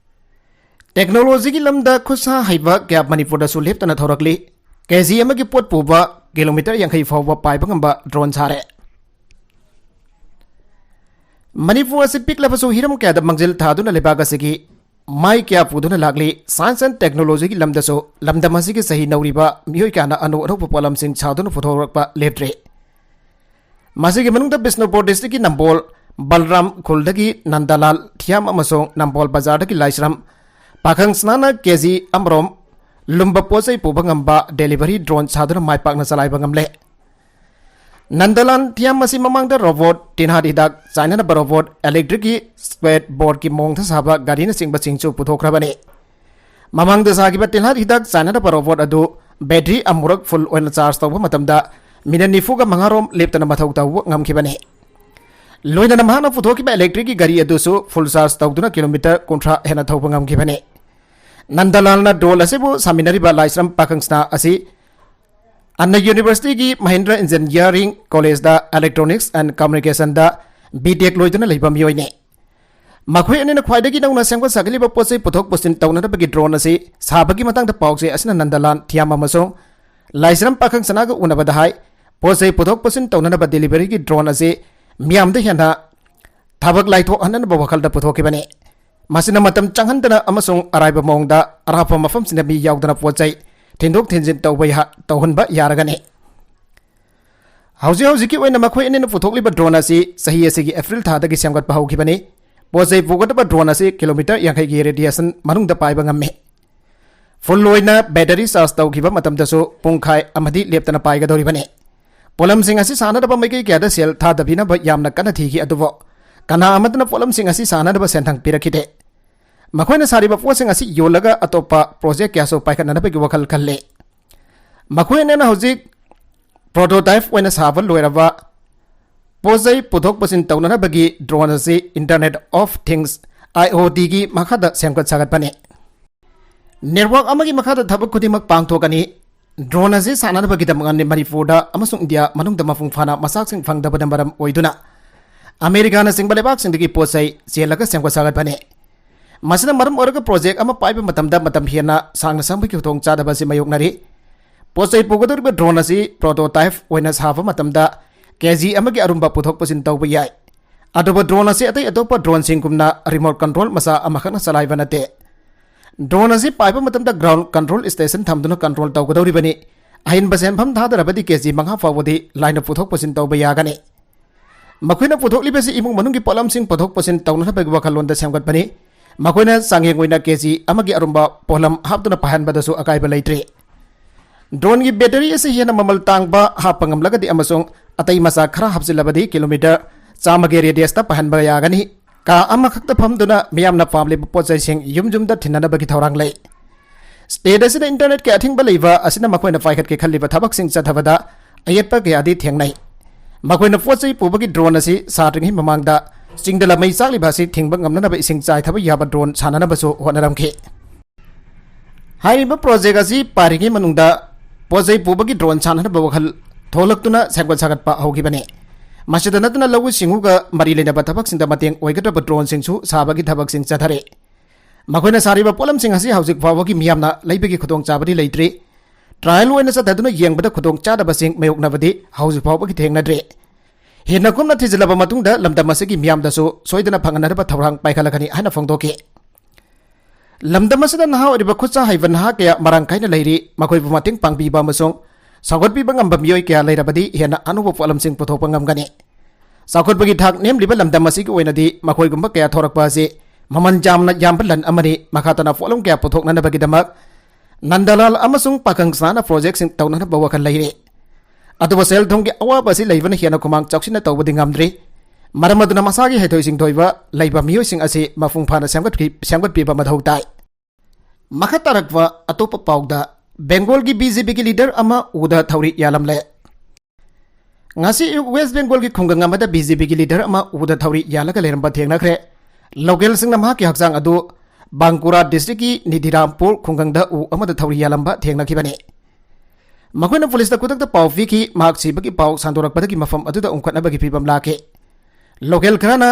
ꯇꯦꯛꯅꯣꯂꯣꯖꯤꯒꯤ ꯂꯝꯗ ꯈꯨꯠꯁꯥ ꯍꯩꯕ ꯀꯌꯥ ꯃꯅꯤꯄꯨꯔꯗꯁꯨ ꯂꯦꯞꯇꯅ ꯊꯧꯔꯛꯂꯤ꯫ ꯀꯦ ꯖꯤ ꯑꯃꯒꯤ ꯄꯣꯠ ꯄꯨꯕ ꯀꯤꯂꯣꯃꯤꯇꯔ ꯌꯥꯡꯈꯩ ꯐꯥꯎꯕ ꯄꯥꯏꯕ ꯉꯝꯕ ꯗ꯭ꯔꯣꯟ ꯁꯥꯔꯦ꯫ ꯃꯅꯤꯄꯨꯔ ꯑꯁꯤ ꯄꯤꯛꯂꯕꯁꯨ ꯍꯤꯔꯝ ꯀꯌꯥꯗ ꯃꯥꯡꯖꯤꯜ ꯊꯥꯗꯨꯅ ꯂꯩꯕꯥꯛ ꯑꯁꯤꯒꯤ ꯃꯥꯏ ꯀꯌꯥ ꯄꯨꯗꯨꯅ ꯂꯥꯛꯂꯤ꯫ Science and Technologyꯒꯤ ꯂꯝꯗꯁꯨ ꯂꯝꯗꯝ ꯑꯁꯤꯒꯤ ꯆꯍꯤ ꯅꯧꯔꯤꯕ ꯃꯤꯑꯣꯏ ꯀꯌꯥꯅ ꯑꯅꯧ ꯑꯅꯧꯕ ꯄꯣꯠꯂꯝꯁꯤꯡ ꯁꯥꯗꯨꯅ ꯄꯨꯊꯣꯔꯛꯄ ꯂꯦꯞꯇ꯭ꯔꯤ꯫ ꯃꯁꯤꯒꯤ ꯃꯅꯨꯡꯗ ꯕꯤꯁꯅꯨꯄꯨꯔ districtꯀꯤ ꯅꯝꯕꯣꯜ ꯕꯜꯔꯥꯝ ꯈꯨꯜꯗꯒꯤ ꯅꯟꯗꯂꯥꯜ ꯊꯤꯌꯥꯝ ꯑꯃꯁꯨꯡ ꯅꯝꯕꯣꯜ ꯕꯖꯥꯔꯗꯒꯤ ꯂꯥꯏꯁ꯭ꯔꯝ ꯄꯥꯈꯪ ꯁꯅꯥꯅ ꯀꯦ ꯖꯤ ꯑꯃꯔꯣꯝ ꯂꯨꯝꯕ ꯄꯣꯠ ꯆꯩ ꯄꯨꯕ ꯉꯝꯕ delivery drone ꯁꯥꯗꯨꯅ ꯃꯥꯏ ꯄꯥꯛꯅ ꯆꯂꯥꯏꯕ ꯉꯝꯂꯦ꯫ ꯅꯟꯗꯂꯥꯜ ꯊꯤꯌꯥꯝ ꯑꯁꯤ ꯃꯃꯥꯡꯗ ꯔꯣꯕꯣꯠ, ꯇꯤꯟꯍꯥꯠ ꯍꯤꯗꯥꯛ ꯆꯥꯏꯅꯅꯕ ꯔꯣꯕꯣꯠ, electricꯀꯤ skateboardꯀꯤ ꯃꯑꯣꯡꯗ ꯁꯥꯕ ꯒꯥꯔꯤꯅꯆꯤꯡꯕꯁꯤꯡꯁꯨ ꯄꯨꯊꯣꯛꯈ꯭ꯔꯕꯅꯤ꯫ ꯃꯃꯥꯡꯗ ꯁꯥꯈꯤꯕ ꯇꯤꯟꯍꯥꯠ ꯍꯤꯗꯥꯛ ꯆꯥꯏꯅꯅꯕ ꯔꯣꯕꯣꯠ ꯑꯗꯨ battery ꯑꯃꯨꯔꯛ full ꯑꯣꯏꯅ charge ꯇꯧꯕ ꯃꯇꯝꯗ ꯃꯤꯅꯠ ꯅꯤꯐꯨꯒ ꯃꯉꯥꯔꯣꯝ ꯂꯦꯞꯇꯅ ꯃꯊꯧ ꯇꯧꯕ ꯉꯝꯈꯤꯕꯅꯤ꯫ ꯂꯣꯏꯅꯅ ꯃꯍꯥꯛꯅ ꯄꯨꯊꯣꯛꯈꯤꯕ electricꯀꯤ ꯒꯥꯔꯤ ꯑꯗꯨꯁꯨ full charge ꯇꯧꯗꯨꯅ ꯀꯤꯂꯣꯃꯤꯇꯔ ꯀꯨꯟꯊ꯭ꯔꯥ ꯍꯦꯟꯅ ꯊꯧꯕ ꯉꯝꯈꯤꯕꯅꯤ꯫ ꯅꯟꯗꯂꯥꯜꯅ drone ꯑꯁꯤꯕꯨ ꯁꯥꯃꯤꯟꯅꯔꯤꯕ ꯂꯥꯏꯁ꯭ꯔꯝ ꯄꯥꯈꯪꯁꯅꯥ ꯑꯁꯤ ꯑꯟꯅ Universityꯒꯤ Mahindra Engineering Collegeꯗ Electronics and Communicationꯗ B.Tech ꯂꯣꯏꯗꯨꯅ ꯂꯩꯕ ꯃꯤꯑꯣꯏꯅꯤ꯫ ꯃꯈꯣꯏ ꯑꯅꯤꯅ ꯈ꯭ꯋꯥꯏꯗꯒꯤ ꯅꯧꯅ ꯁꯦꯝꯒꯠ ꯁꯥꯒꯠꯂꯤꯕ ꯄꯣꯠ ꯆꯩ ꯄꯨꯊꯣꯛ ꯄꯨꯁꯤꯟ ꯇꯧꯅꯅꯕꯒꯤ drone ꯑꯁꯤ ꯁꯥꯕꯒꯤ ꯃꯇꯥꯡꯗ ꯄꯥꯎ ꯆꯦ ꯑꯁꯤꯅ ꯅꯟꯗꯂꯥꯜ ꯊꯤꯌꯥꯝ ꯑꯃꯁꯨꯡ ꯂꯥꯏꯁ꯭ꯔꯝ ꯄꯥꯈꯪ ꯁꯅꯥꯒ ꯎꯅꯕꯗ ꯍꯥꯏ꯫ ꯄꯣꯠ ꯆꯩ ꯄꯨꯊꯣꯛ ꯄꯨꯁꯤꯟ ꯇꯧꯅꯅꯕ deliveryꯒꯤ drone ꯑꯁꯤ ꯃꯤꯌꯥꯝꯗ ꯍꯦꯟꯅ ꯊꯕꯛ ꯂꯥꯏꯊꯣꯛꯍꯟꯅꯕ ꯋꯥꯈꯜꯗ ꯄꯨꯊꯣꯛꯈꯤꯕꯅꯤ꯫ ꯃꯁꯤꯅ ꯃꯇꯝ ꯆꯪꯍꯟꯗꯅ ꯑꯃꯁꯨꯡ ꯑꯔꯥꯏꯕ ꯃꯑꯣꯡꯗ ꯑꯔꯥꯞꯄ ꯃꯐꯝꯁꯤꯡꯗ ꯃꯤ ꯌꯥꯎꯗꯅ ꯄꯣꯠ ꯆꯩ ꯊꯤꯟꯗꯣꯛ ꯊꯤꯟꯖꯤꯟ ꯇꯧꯕ ꯌꯥ-, ꯇꯧꯍꯟꯕ ꯌꯥꯔꯒꯅꯤ꯫ ꯍꯧꯖꯤꯛ ꯍꯧꯖꯤꯛꯀꯤ ꯑꯣꯏꯅ ꯃꯈꯣꯏ ꯑꯅꯤꯅ ꯄꯨꯊꯣꯛꯂꯤꯕ drone ꯑꯁꯤ ꯆꯍꯤ ꯑꯁꯤꯒꯤ April ꯊꯥꯗꯒꯤ ꯁꯦꯝꯒꯠꯄ ꯍꯧꯈꯤꯕꯅꯤ꯫ ꯄꯣꯠ ꯆꯩ ꯄꯨꯒꯗꯕ drone ꯑꯁꯤ ꯀꯤꯂꯣꯃꯤꯇꯔ ꯌꯥꯡꯈꯩꯒꯤ radius ꯃꯅꯨꯡꯗ ꯄꯥꯏꯕ ꯉꯝꯃꯤ꯫ Full ꯑꯣꯏꯅ battery charge ꯇꯧꯈꯤꯕ ꯃꯇꯝꯗꯁꯨ ꯄꯨꯡꯈꯥꯏ ꯑꯃꯗꯤ ꯂꯦꯞꯇꯅ ꯄꯥꯏꯒꯗꯧꯔꯤꯕꯅꯤ꯫ ꯄꯣꯠꯂꯝꯁꯤꯡ ꯑꯁꯤ ꯁꯥꯅꯅꯕ ꯃꯥꯏꯀꯩ ꯀꯌꯥꯗ ꯁꯦꯜ ꯊꯥꯗꯕꯤꯅꯕ ꯌꯥꯝꯅ ꯀꯟꯅ ꯊꯤꯈꯤ, ꯑꯗꯨꯕꯨ ꯀꯅꯥ ꯑꯃꯠꯇꯅ ꯄꯣꯠꯂꯝꯁꯤꯡ ꯑꯁꯤ ꯁꯥꯅꯅꯕ ꯁꯦꯟꯊꯪ ꯄꯤꯔꯛꯈꯤꯗꯦ꯫ ꯃꯈꯣꯏꯅ ꯁꯥꯔꯤꯕ ꯄꯣꯠꯁꯤꯡ ꯑꯁꯤ ꯌꯣꯜꯂꯒ ꯑꯇꯣꯞꯄ project ꯀꯌꯥꯁꯨ ꯄꯥꯏꯈꯠꯅꯅꯕꯒꯤ ꯋꯥꯈꯜ ꯈꯜꯂꯤ꯫ ꯃꯈꯣꯏ ꯑꯅꯤꯅ ꯍꯧꯖꯤꯛ prototype ꯑꯣꯏꯅ ꯁꯥꯕ ꯂꯣꯏꯔꯕ ꯄꯣꯠ ꯆꯩ ꯄꯨꯊꯣꯛ ꯄꯨꯁꯤꯟ ꯇꯧꯅꯅꯕꯒꯤ drone ꯑꯁꯤ Internet of Things, IoTꯒꯤ ꯃꯈꯥꯗ ꯁꯦꯝꯒꯠ ꯁꯥꯒꯠꯄꯅꯤ꯫ Network ꯑꯃꯒꯤ ꯃꯈꯥꯗ ꯊꯕꯛ ꯈꯨꯗꯤꯡꯃꯛ ꯄꯥꯡꯊꯣꯛꯀꯅꯤ꯫ Drone ꯑꯁꯤ ꯁꯥꯟꯅꯅꯕꯒꯤꯗꯃꯛ ꯃꯅꯤꯄꯨꯔꯗ ꯑꯃꯁꯨꯡ ꯏꯟꯗꯤꯌꯥ ꯃꯅꯨꯡꯗ ꯃꯄꯨꯡ ꯐꯥꯅ ꯃꯆꯥꯛꯁꯤꯡ ꯐꯪꯗꯕꯅ ꯃꯔꯝ ꯑꯣꯏꯗꯨꯅ ꯑꯃꯦꯔꯤꯀꯥꯅꯆꯤꯡꯕ ꯂꯩꯕꯥꯛꯁꯤꯡꯗꯒꯤ ꯄꯣꯠ ꯆꯩ ꯆꯦꯜꯂꯒ ꯁꯦꯝꯒꯠ ꯁꯥꯒꯠꯄꯅꯤ꯫ ꯃꯁꯤꯅ ꯃꯔꯝ ꯑꯣꯏꯔꯒ ꯄ꯭ꯔꯣꯖꯦꯛ ꯑꯃ ꯄꯥꯏꯕ ꯃꯇꯝꯗ ꯃꯇꯝ ꯍꯦꯟꯅ ꯁꯥꯡꯅ ꯆꯪꯕꯒꯤ ꯈꯨꯗꯣꯡꯆꯥꯗꯕ ꯑꯁꯤ ꯃꯥꯌꯣꯛꯅꯔꯤ꯫ ꯄꯣꯠ ꯆꯩ ꯄꯨꯒꯗꯧꯔꯤꯕ ꯗ꯭ꯔꯣꯟ ꯑꯁꯤ ꯄ꯭ꯔꯣꯇꯣꯇꯥꯏꯞ ꯑꯣꯏꯅ ꯁꯥꯕ ꯃꯇꯝꯗ ꯀꯦ ꯖꯤ ꯑꯃꯒꯤ ꯑꯔꯨꯝꯕ ꯄꯨꯊꯣꯛ ꯄꯨꯁꯤꯟ ꯇꯧꯕ ꯌꯥꯏ꯫ ꯑꯗꯨꯕꯨ ꯗ꯭ꯔꯣꯟ ꯑꯁꯤ ꯑꯇꯩ ꯑꯇꯣꯞꯄ ꯗ꯭ꯔꯣꯟꯁꯤꯡꯒꯨꯝꯅ ꯔꯤꯃꯣꯠ ꯀꯟꯇ꯭ꯔꯣꯜ ꯃꯆꯥ ꯑꯃꯈꯛꯅ ꯆꯂꯥꯏꯕ ꯅꯠꯇꯦ꯫ ꯗ꯭ꯔꯣꯟ ꯑꯁꯤ ꯄꯥꯏꯕ ꯃꯇꯝꯗ ꯒ꯭ꯔꯥꯎꯟ ꯀꯟꯇ꯭ꯔꯣꯜ ꯁ꯭ꯇꯦꯁꯟ ꯊꯝꯗꯨꯅ ꯀꯟꯇ꯭ꯔꯣꯜ ꯇꯧꯒꯗꯧꯔꯤꯕꯅꯤ꯫ ꯑꯍꯦꯟꯕ ꯁꯦꯟꯐꯝ ꯊꯥꯗꯔꯕꯗꯤ ꯀꯦ ꯖꯤ ꯃꯉꯥ ꯐꯥꯎꯕꯗꯤ ꯂꯥꯏꯅ ꯄꯨꯊꯣꯛ ꯄꯨꯁꯤꯟ ꯇꯧꯕ ꯌꯥꯒꯅꯤ꯫ ꯃꯈꯣꯏꯅ ꯄꯨꯊꯣꯛꯂꯤꯕꯁꯤ ꯏꯃꯨꯡ ꯃꯅꯨꯡꯒꯤ ꯄꯣꯠꯂꯝꯁꯤꯡ ꯄꯨꯊꯣꯛ ꯄꯨꯁꯤꯟ ꯇꯧꯅꯅꯕꯒꯤ ꯋꯥꯈꯜꯂꯣꯟꯗ ꯁꯦꯝꯒꯠꯄꯅꯤ꯫ ꯃꯈꯣꯏꯅ ꯆꯥꯡꯌꯦꯡ ꯑꯣꯏꯅ ꯀꯦ ꯖꯤ ꯑꯃꯒꯤ ꯑꯔꯨꯝꯕ ꯄꯣꯠꯂꯝ ꯍꯥꯞꯇꯨꯅ ꯄꯥꯏꯍꯟꯕꯗꯁꯨ ꯑꯀꯥꯏꯕ ꯂꯩꯇ꯭ꯔꯤ꯫ ꯗ꯭ꯔꯣꯟꯒꯤ ꯕꯦꯇꯔꯤ ꯑꯁꯤ ꯍꯦꯟꯅ ꯃꯃꯜ ꯇꯥꯡꯕ ꯍꯥꯞꯄ ꯉꯝꯂꯒꯗꯤ ꯑꯃꯁꯨꯡ ꯑꯇꯩ ꯃꯆꯥ ꯈꯔ ꯍꯥꯞꯆꯤꯜꯂꯕꯗꯤ ꯀꯤꯂꯣꯃꯤꯇꯔ ꯆꯥꯝꯃꯒꯤ ꯔꯦꯗꯤꯌꯁꯇ ꯄꯥꯏꯍꯟꯕ ꯌꯥꯒꯅꯤ꯫ ꯀꯥ ꯑꯃꯈꯛꯇ ꯐꯝꯗꯨꯅ ꯃꯤꯌꯥꯝꯅ ꯄꯥꯝꯂꯤꯕ ꯄꯣꯠ ꯆꯩꯁꯤꯡ ꯌꯨꯝ ꯌꯨꯝꯗ ꯊꯤꯟꯅꯅꯕꯒꯤ ꯊꯧꯔꯥꯡ ꯂꯩ꯫ ꯁ꯭ꯇꯦꯠ ꯑꯁꯤꯗ ꯏꯟꯇꯔꯅꯦꯠꯀꯤ ꯑꯊꯤꯡꯕ ꯂꯩꯕ ꯑꯁꯤꯅ ꯃꯈꯣꯏꯅ ꯄꯥꯏꯈꯠꯀꯦ ꯈꯜꯂꯤꯕ ꯊꯕꯛꯁꯤꯡ ꯆꯠꯊꯕꯗ ꯑꯌꯦꯠꯄ ꯀꯌꯥꯗꯤ ꯊꯦꯡꯅꯩ꯫ ꯃꯈꯣꯏꯅ ꯄꯣꯠ ꯆꯩ ꯄꯨꯕꯒꯤ ꯗ꯭ꯔꯣꯟ ꯑꯁꯤ ꯁꯥꯗ꯭ꯔꯤꯉꯩ ꯃꯃꯥꯡꯗ ꯆꯤꯡꯗ ꯂꯃꯩ ꯆꯥꯛꯂꯤꯕ ꯑꯁꯤ ꯊꯤꯡꯕ ꯉꯝꯅꯅꯕ ꯏꯁꯤꯡ ꯆꯥꯏꯊꯕ ꯌꯥꯕ ꯗ꯭ꯔꯣꯟ ꯁꯥꯟꯅꯅꯕꯁꯨ ꯍꯣꯠꯅꯔꯝꯈꯤ꯫ ꯍꯥꯏꯔꯤꯕ ꯄ꯭ꯔꯣꯖꯦꯛ ꯑꯁꯤ ꯄꯥꯏꯔꯤꯉꯩ ꯃꯅꯨꯡꯗ ꯄꯣꯠ ꯆꯩ ꯄꯨꯕꯒꯤ ꯗ꯭ꯔꯣꯟ ꯁꯥꯟꯅꯅꯕ ꯋꯥꯈꯜ ꯊꯣꯛꯂꯛꯇꯨꯅ ꯁꯦꯝꯒꯠ ꯁꯥꯒꯠꯄ ꯍꯧꯈꯤꯕꯅꯤ꯫ ꯃꯁꯤꯗ ꯅꯠꯇꯅ ꯂꯧꯎ ꯁꯤꯡꯎꯒ ꯃꯔꯤ ꯂꯩꯅꯕ ꯊꯕꯛꯁꯤꯡꯗ ꯃꯇꯦꯡ ꯑꯣꯏꯒꯗꯕ ꯗ꯭ꯔꯣꯟꯁꯤꯡꯁꯨ ꯁꯥꯕꯒꯤ ꯊꯕꯛꯁꯤꯡ ꯆꯠꯊꯔꯤ꯫ ꯃꯈꯣꯏꯅ ꯁꯥꯔꯤꯕ ꯄꯣꯠꯂꯝꯁꯤꯡ ꯑꯁꯤ ꯍꯧꯖꯤꯛ ꯐꯥꯎꯕꯒꯤ ꯃꯤꯌꯥꯝꯅ ꯂꯩꯕꯒꯤ ꯈꯨꯗꯣꯡꯆꯥꯕꯗꯤ ꯂꯩꯇ꯭ꯔꯤ꯫ ꯇ꯭ꯔꯥꯌꯦꯜ ꯑꯣꯏꯅ ꯆꯠꯊꯗꯨꯅ ꯌꯦꯡꯕꯗ ꯈꯨꯗꯣꯡꯆꯥꯗꯕꯁꯤꯡ ꯃꯥꯌꯣꯛꯅꯕꯗꯤ ꯍꯧꯖꯤꯛ ꯐꯥꯎꯕꯒꯤ ꯊꯦꯡꯅꯗ꯭ꯔꯤ꯫ ꯍꯦꯟꯅ ꯀꯨꯞꯅ ꯊꯤꯖꯤꯜꯂꯕ ꯃꯇꯨꯡꯗ ꯂꯝꯗꯝ ꯑꯁꯤꯒꯤ ꯃꯤꯌꯥꯝꯗꯁꯨ ꯁꯣꯏꯗꯅ ꯐꯪꯍꯟꯅꯅꯕ ꯊꯧꯔꯥꯡ ꯄꯥꯏꯈꯠꯂꯒꯅꯤ ꯍꯥꯏꯅ ꯐꯣꯡꯗꯣꯛꯈꯤ꯫ ꯂꯝꯗꯝ ꯑꯁꯤꯗ ꯅꯍꯥ ꯑꯣꯏꯔꯤꯕ ꯈꯨꯠꯁꯥ ꯍꯩꯕ ꯅꯍꯥ ꯀꯌꯥ ꯃꯔꯥꯡ ꯀꯥꯏꯅ ꯂꯩꯔꯤ꯫ ꯃꯈꯣꯏꯕꯨ ꯃꯇꯦꯡ ꯄꯥꯡꯕꯤꯕ ꯑꯃꯁꯨꯡ ꯁꯧꯒꯠꯄꯤꯕ ꯉꯝꯕ ꯃꯤꯑꯣꯏ ꯀꯌꯥ ꯂꯩꯔꯕꯗꯤ ꯍꯦꯟꯅ ꯑꯅꯧꯕ ꯄꯣꯠꯂꯝꯁꯤꯡ ꯄꯨꯊꯣꯛꯄ ꯉꯝꯒꯅꯤ꯫ ꯆꯥꯎꯈꯠꯄꯒꯤ ꯊꯥꯛ ꯅꯦꯝꯂꯤꯕ ꯂꯝꯗꯝ ꯑꯁꯤꯒꯤ ꯑꯣꯏꯅꯗꯤ ꯃꯈꯣꯏꯒꯨꯝꯕ ꯀꯌꯥ ꯊꯣꯔꯛꯄ ꯑꯁꯤ ꯃꯃꯜ ꯌꯥꯝꯅ ꯌꯥꯝꯕ ꯂꯟ ꯑꯃꯅꯤ꯫ ꯃꯈꯥ ꯇꯥꯅ ꯄꯣꯠꯂꯝ ꯀꯌꯥ ꯄꯨꯊꯣꯛꯅꯅꯕꯒꯤꯗꯃꯛ ꯅꯟꯗꯂꯥꯜ ꯑꯃꯁꯨꯡ ꯄꯥꯈꯪ ꯁꯅꯥꯅ ꯄ꯭ꯔꯣꯖꯦꯛꯁꯤꯡ ꯇꯧꯅꯅꯕ ꯋꯥꯈꯜ ꯂꯩꯔꯤ꯫ ꯑꯗꯨꯕꯨ ꯁꯦꯜ ꯊꯨꯝꯒꯤ ꯑꯋꯥꯕ ꯑꯁꯤ ꯂꯩꯕꯅ ꯍꯦꯟꯅ ꯈꯨꯃꯥꯡ ꯆꯥꯎꯁꯤꯟꯅ ꯇꯧꯕꯗꯤ ꯉꯝꯗ꯭ꯔꯤ꯫ ꯃꯔꯝ ꯑꯗꯨꯅ ꯃꯁꯥꯒꯤ ꯍꯩꯊꯣꯏ ꯁꯤꯡꯊꯣꯏꯕ ꯂꯩꯕ ꯃꯤꯑꯣꯏꯁꯤꯡ ꯑꯁꯤ ꯃꯄꯨꯡ ꯐꯥꯅ ꯁꯦꯝꯒꯠꯈꯤ-, ꯁꯦꯝꯒꯠꯄꯤꯕ ꯃꯊꯧ ꯇꯥꯏ꯫ ꯃꯈꯥ ꯇꯥꯔꯛꯄ ꯑꯇꯣꯞꯄ ꯄꯥꯎꯗ, ꯕꯦꯡꯒꯣꯜꯒꯤ ꯕꯤ ꯖꯦ ꯄꯤꯒꯤ ꯂꯤꯗꯔ ꯑꯃ ꯎꯗ ꯊꯧꯔꯤ ꯌꯥꯜꯂꯝꯂꯦ꯫ ꯉꯁꯤ ꯋꯦꯁ ꯕꯦꯡꯒꯣꯜꯒꯤ ꯈꯨꯡꯒꯪ ꯑꯃꯗ ꯕꯤ ꯖꯦ ꯄꯤꯒꯤ ꯂꯤꯗꯔ ꯑꯃ ꯎꯗ ꯊꯧꯔꯤ ꯌꯥꯜꯂꯒ ꯂꯩꯔꯝꯕ ꯊꯦꯡꯅꯈ꯭ꯔꯦ꯫ ꯂꯣꯀꯦꯜꯁꯤꯡꯅ ꯃꯍꯥꯛꯀꯤ ꯍꯛꯆꯥꯡ ꯑꯗꯨ ꯕꯥꯡꯀꯨꯔꯥ ꯗꯤꯁꯇ꯭ꯔꯤꯛꯀꯤ ꯅꯤꯗꯤꯔꯥꯝꯄꯨꯔ ꯈꯨꯡꯒꯪꯗ ꯎ ꯑꯃꯗ ꯊꯧꯔꯤ ꯌꯥꯜꯂꯝꯕ ꯊꯦꯡꯅꯈꯤꯕꯅꯤ꯫ ꯃꯈꯣꯏꯅ ꯄꯨꯂꯤꯁꯇ ꯈꯨꯗꯛꯇ ꯄꯥꯎ ꯄꯤꯈꯤ꯫ ꯃꯍꯥꯛ ꯁꯤꯕꯒꯤ ꯄꯥꯎ ꯁꯟꯗꯣꯔꯛꯄꯗꯒꯤ ꯃꯐꯝ ꯑꯗꯨꯗ ꯎꯪꯈꯠꯅꯕꯒꯤ ꯐꯤꯚꯝ ꯂꯥꯛꯈꯤ꯫ ꯂꯣꯀꯦꯜ ꯈꯔꯅ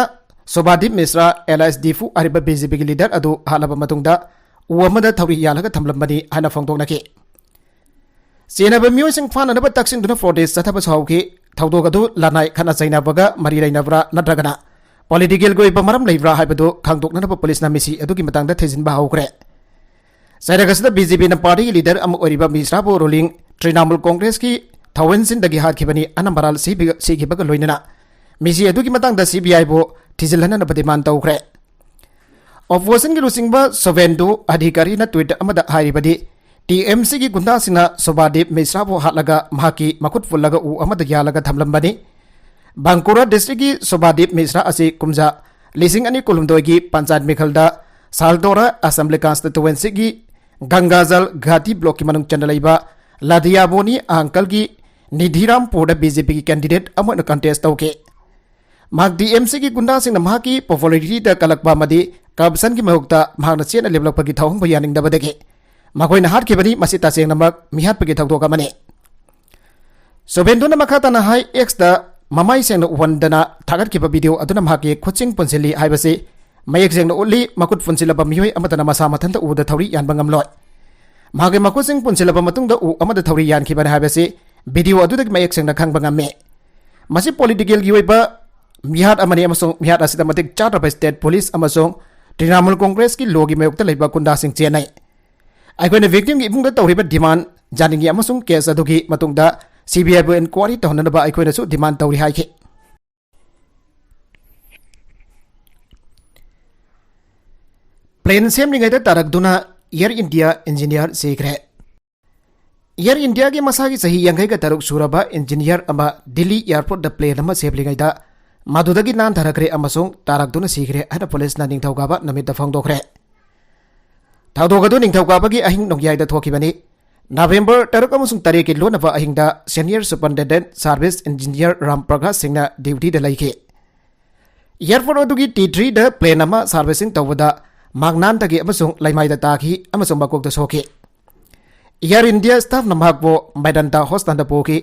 ꯁꯣꯕꯥꯗꯤꯞ ꯃꯤꯁ꯭ꯔꯥ alias ꯗꯤꯐꯨ ꯍꯥꯏꯔꯤꯕ ꯕꯤ ꯖꯦ ꯄꯤꯒꯤ ꯂꯤꯗꯔ ꯑꯗꯨ ꯍꯥꯠꯂꯕ ꯃꯇꯨꯡꯗ ꯎ ꯑꯃꯗ ꯊꯧꯔꯤ ꯌꯥꯜꯂꯒ ꯊꯝꯂꯝꯕꯅꯤ ꯍꯥꯏꯅ ꯐꯣꯡꯗꯣꯛꯅꯈꯤ꯫ ꯆꯦꯟꯅꯕ ꯃꯤꯑꯣꯏꯁꯤꯡ ꯐꯥꯅꯅꯕ ꯇꯛꯁꯤꯟꯗꯨꯅ ꯄ꯭ꯔꯣꯇꯦꯁ ꯆꯠꯊꯕꯁꯨ ꯍꯧꯈꯤ꯫ ꯊꯧꯗꯣꯛ ꯑꯗꯨ ꯂꯅꯥꯏ ꯈꯠꯅ ꯆꯩꯅꯕꯒ ꯃꯔꯤ ꯂꯩꯅꯕ꯭ꯔꯥ ꯅꯠꯇ꯭ꯔꯒꯅ ꯄꯣꯂꯤꯇꯤꯀꯦꯜꯒꯤ ꯑꯣꯏꯕ ꯃꯔꯝ ꯂꯩꯕ꯭ꯔꯥ ꯍꯥꯏꯕꯗꯨ ꯈꯪꯗꯣꯛꯅꯅꯕ ꯄꯨꯂꯤꯁꯅ ꯃꯤꯁꯤ ꯑꯗꯨꯒꯤ ꯃꯇꯥꯡꯗ ꯊꯤꯖꯤꯟꯕ ꯍꯧꯈ꯭ꯔꯦ꯫ ꯆꯩꯔꯛ ꯑꯁꯤꯗ ꯕꯤ ꯖꯦ ꯄꯤꯅ ꯄꯥꯔꯇꯤꯒꯤ ꯂꯤꯗꯔ ꯑꯃ ꯑꯣꯏꯔꯤꯕ ꯃꯤꯁ꯭ꯔꯥꯕꯨ ꯔꯨꯂꯤꯡ ꯇ꯭ꯔꯤꯅꯥꯃꯨꯜ ꯀꯣꯡꯒ꯭ꯔꯦꯁꯀꯤ ꯊꯋꯦꯟꯁꯤꯟꯗꯒꯤ ꯍꯥꯠꯈꯤꯕꯅꯤ꯫ ꯑꯅꯝꯕꯔꯥꯜ ꯁꯤꯕꯤ-, ꯁꯤꯈꯤꯕꯒ ꯂꯣꯏꯅꯅ ꯃꯤꯁꯤ ꯑꯗꯨꯒꯤ ꯃꯇꯥꯡꯗ ꯁꯤ ꯕꯤ ꯑꯥꯏꯕꯨ ꯊꯤꯖꯤꯜꯍꯟꯅꯕ ꯗꯤꯃꯥꯟ ꯇꯧꯈ꯭ꯔꯦ꯫ ꯑꯣꯄꯣꯖꯤꯁꯟꯒꯤ ꯂꯨꯆꯤꯡꯕ ꯁꯣꯚꯦꯟꯗꯨ ꯑꯙꯤꯀꯥꯔꯤꯅ ꯇ꯭ꯋꯤꯠ ꯑꯃꯗ ꯍꯥꯏꯔꯤꯕꯗꯤ, ꯇꯤ ꯑꯦꯝ ꯁꯤꯒꯤ ꯒꯨꯟꯗꯥꯁꯤꯡꯅ ꯁꯣꯕꯥꯗꯤꯞ ꯃꯤꯁ꯭ꯔꯥꯕꯨ ꯍꯥꯠꯂꯒ ꯃꯍꯥꯛꯀꯤ ꯃꯈꯨꯠ ꯄꯨꯜꯂꯒ ꯎ ꯑꯃꯗ ꯌꯥꯜꯂꯒ ꯊꯝꯂꯝꯕꯅꯤ꯫ ꯕꯪꯀꯨꯔꯥ ꯗꯤꯁꯇ꯭ꯔꯤꯛꯀꯤ ꯁꯣꯕꯥꯗꯤꯞ ꯃꯤꯁ꯭ꯔꯥ ꯑꯁꯤ ꯀꯨꯝꯖꯥ ꯂꯤꯁꯤꯡ ꯑꯅꯤ ꯀꯨꯟꯍꯨꯝꯗꯣꯏꯒꯤ ꯄꯟꯆꯥꯌꯠ ꯃꯤꯈꯜꯗ ꯁꯥꯜꯇꯣꯔꯥ ꯑꯦꯁꯦꯝꯕ꯭ꯂꯤ ꯀꯟꯁꯇꯤꯇꯨꯋꯦꯟꯁꯤꯒꯤ ꯒꯪꯒꯥꯖꯜ ꯘꯥꯇꯤ ꯕ꯭ꯂꯣꯛꯀꯤ ꯃꯅꯨꯡ ꯆꯟꯅ ꯂꯩꯕ ꯂꯥꯗꯤꯌꯥꯕꯣꯅꯤ ꯑꯪꯀꯜꯒꯤ ꯅꯤꯙꯤꯔꯥꯝꯄꯨꯔꯗ ꯕꯤ ꯖꯦ ꯄꯤꯒꯤ ꯀꯦꯟꯗꯤꯗꯦꯠ ꯑꯃ ꯑꯣꯏꯅ ꯀꯟꯇꯦꯁ ꯇꯧꯈꯤ꯫ ꯃꯍꯥꯛ ꯇꯤ ꯑꯦꯝ ꯁꯤꯒꯤ ꯒꯨꯟꯗꯥꯁꯤꯡꯅ ꯃꯍꯥꯛꯀꯤ ꯄꯣꯄꯨꯂꯔꯤꯇꯤꯗ ꯀꯜꯂꯛꯄ ꯑꯃꯗꯤ ꯀꯔꯞꯁꯟꯒꯤ ꯃꯥꯌꯣꯛꯇ ꯃꯍꯥꯛꯅ ꯆꯦꯠꯅ ꯂꯦꯞꯂꯛꯄꯒꯤ ꯊꯧꯑꯣꯡꯕꯨ ꯌꯥꯅꯤꯡꯗꯕꯗꯒꯤ ꯃꯈꯣꯏꯅ ꯍꯥꯠꯈꯤꯕꯅꯤ꯫ ꯃꯁꯤ ꯇꯁꯦꯡꯅꯃꯛ ꯃꯤꯍꯥꯠꯄꯒꯤ ꯊꯧꯗꯣꯛ ꯑꯃꯅꯤ꯫ ꯁꯣꯚꯦꯟꯗꯨꯅ ꯃꯈꯥ ꯇꯥꯅ ꯍꯥꯏ, ꯑꯦꯛꯁꯇ ꯃꯃꯥꯏ ꯁꯦꯡꯅ ꯎꯍꯟꯗꯅ ꯊꯥꯒꯠꯈꯤꯕ ꯚꯤꯗꯤꯑꯣ ꯑꯗꯨꯅ ꯃꯍꯥꯛꯀꯤ ꯈꯨꯠꯁꯤꯡ ꯄꯨꯟꯁꯤꯜꯂꯤ ꯍꯥꯏꯕꯁꯤ ꯃꯌꯦꯛ ꯁꯦꯡꯅ ꯎꯠꯂꯤ꯫ ꯃꯈꯨꯠ ꯄꯨꯟꯁꯤꯜꯂꯕ ꯃꯤꯑꯣꯏ ꯑꯃꯠꯇꯅ ꯃꯁꯥ ꯃꯊꯟꯇ ꯎꯗ ꯊꯧꯔꯤ ꯌꯥꯟꯕ ꯉꯝꯂꯣꯏ꯫ ꯃꯍꯥꯛꯀꯤ ꯃꯈꯨꯠꯁꯤꯡ ꯄꯨꯟꯁꯤꯜꯂꯕ ꯃꯇꯨꯡꯗ ꯎ ꯑꯃꯗ ꯊꯧꯔꯤ ꯌꯥꯟꯈꯤꯕꯅꯤ ꯍꯥꯏꯕꯁꯤ ꯚꯤꯗꯤꯑꯣ ꯑꯗꯨꯗꯒꯤ ꯃꯌꯦꯛ ꯁꯦꯡꯅ ꯈꯪꯕ ꯉꯝꯃꯤ꯫ ꯃꯁꯤ ꯄꯣꯂꯤꯇꯤꯀꯦꯜꯒꯤ ꯑꯣꯏꯕ ꯃꯤꯍꯥꯠ ꯑꯃꯅꯤ ꯑꯃꯁꯨꯡ ꯃꯤꯍꯥꯠ ꯑꯁꯤꯗ ꯃꯇꯤꯛ ꯆꯥꯗ꯭ꯔꯕ ꯁ꯭ꯇꯦꯠ ꯄꯨꯂꯤꯁ ꯑꯃꯁꯨꯡ ꯇ꯭ꯔꯤꯅꯥꯃꯨꯜ ꯀꯣꯡꯒ꯭ꯔꯦꯁꯀꯤ ꯂꯣꯒꯤ ꯃꯥꯌꯣꯛꯇ ꯂꯩꯕ ꯒꯨꯟꯗꯥꯁꯤꯡ ꯆꯦꯟꯅꯩ꯫ ꯑꯩꯈꯣꯏꯅ ꯚꯤꯛꯇꯤꯝꯒꯤ ꯏꯃꯨꯡꯗ ꯇꯧꯔꯤꯕ ꯗꯤꯃꯥꯟ ꯌꯥꯅꯤꯡꯏ ꯑꯃꯁꯨꯡ ꯀꯦꯁ ꯑꯗꯨꯒꯤ ꯃꯇꯨꯡꯗ ꯁꯤ ꯕꯤ ꯑꯥꯏꯕꯨ ꯏꯟꯀ꯭ꯋꯥꯔꯤ ꯇꯧꯍꯟꯅꯅꯕ ꯑꯩꯈꯣꯏꯅꯁꯨ ꯗꯤꯃꯥꯟ ꯇꯧꯔꯤ ꯍꯥꯏꯈꯤ꯫ ꯄ꯭ꯂꯦꯟ ꯁꯦꯝꯂꯤꯉꯩꯗ ꯇꯥꯔꯛꯇꯨꯅ ꯑꯦꯌꯔ ꯏꯟꯗꯤꯌꯥ ꯏꯟꯖꯤꯅꯤꯌꯥꯔ ꯁꯤꯈ꯭ꯔꯦ꯫ ꯑꯦꯌꯔ ꯏꯟꯗꯤꯌꯥꯒꯤ ꯃꯁꯥꯒꯤ ꯆꯍꯤ ꯌꯥꯡꯈꯩꯒ ꯇꯔꯨꯛ ꯁꯨꯔꯕ ꯏꯟꯖꯤꯅꯤꯌꯥꯔ ꯑꯃ ꯗꯤꯜꯂꯤ ꯑꯦꯌꯔꯄꯣꯔꯠꯇ ꯄ꯭ꯂꯦꯟ ꯑꯃ ꯁꯦꯝꯂꯤꯉꯩꯗ ꯃꯗꯨꯗꯒꯤ ꯅꯥꯟꯊꯔꯛꯈ꯭ꯔꯦ ꯑꯃꯁꯨꯡ ꯇꯥꯔꯛꯇꯨꯅ ꯁꯤꯈ꯭ꯔꯦ ꯍꯥꯏꯅ ꯄꯨꯂꯤꯁꯅ ꯅꯤꯡꯊꯧꯀꯥꯕ ꯅꯨꯃꯤꯠꯇ ꯐꯣꯡꯗꯣꯛꯈ꯭ꯔꯦ꯫ ꯊꯧꯗꯣꯛ ꯑꯗꯨ ꯅꯤꯡꯊꯧꯀꯥꯕꯒꯤ ꯑꯍꯤꯡ ꯅꯣꯡꯌꯥꯏꯗ ꯊꯣꯛꯈꯤꯕꯅꯤ꯫ ꯅꯕꯦꯝꯕꯔ ꯇꯔꯨꯛ ꯑꯃꯁꯨꯡ ꯇꯔꯦꯠꯀꯤ ꯂꯣꯟꯅꯕ ꯑꯍꯤꯡꯗ senior superintendent service engineer Ram Prakash ꯁꯤꯡꯅ ꯗ꯭ꯌꯨꯇꯤꯗ ꯂꯩꯈꯤ꯫ ꯑꯦꯌꯔꯄꯣꯔꯠ ꯑꯗꯨꯒꯤ ꯇꯤ ꯊ꯭ꯔꯤꯗ ꯄ꯭ꯂꯦꯟ ꯑꯃ ꯁꯥꯔꯚꯤꯁꯤꯡ ꯇꯧꯕꯗ ꯃꯍꯥꯛ ꯅꯥꯟꯊꯈꯤ ꯑꯃꯁꯨꯡ ꯂꯩꯃꯥꯏꯗ ꯇꯥꯈꯤ ꯑꯃꯁꯨꯡ ꯃꯀꯣꯛꯇ ꯁꯣꯛꯈꯤ꯫ ꯑꯦꯌꯔ ꯏꯟꯗꯤꯌꯥ ꯁ꯭ꯇꯥꯐꯅ ꯃꯍꯥꯛꯄꯨ ꯃꯦꯗꯟꯇꯥ ꯍꯣꯁꯄꯤꯇꯥꯜꯗ ꯄꯨꯈꯤ,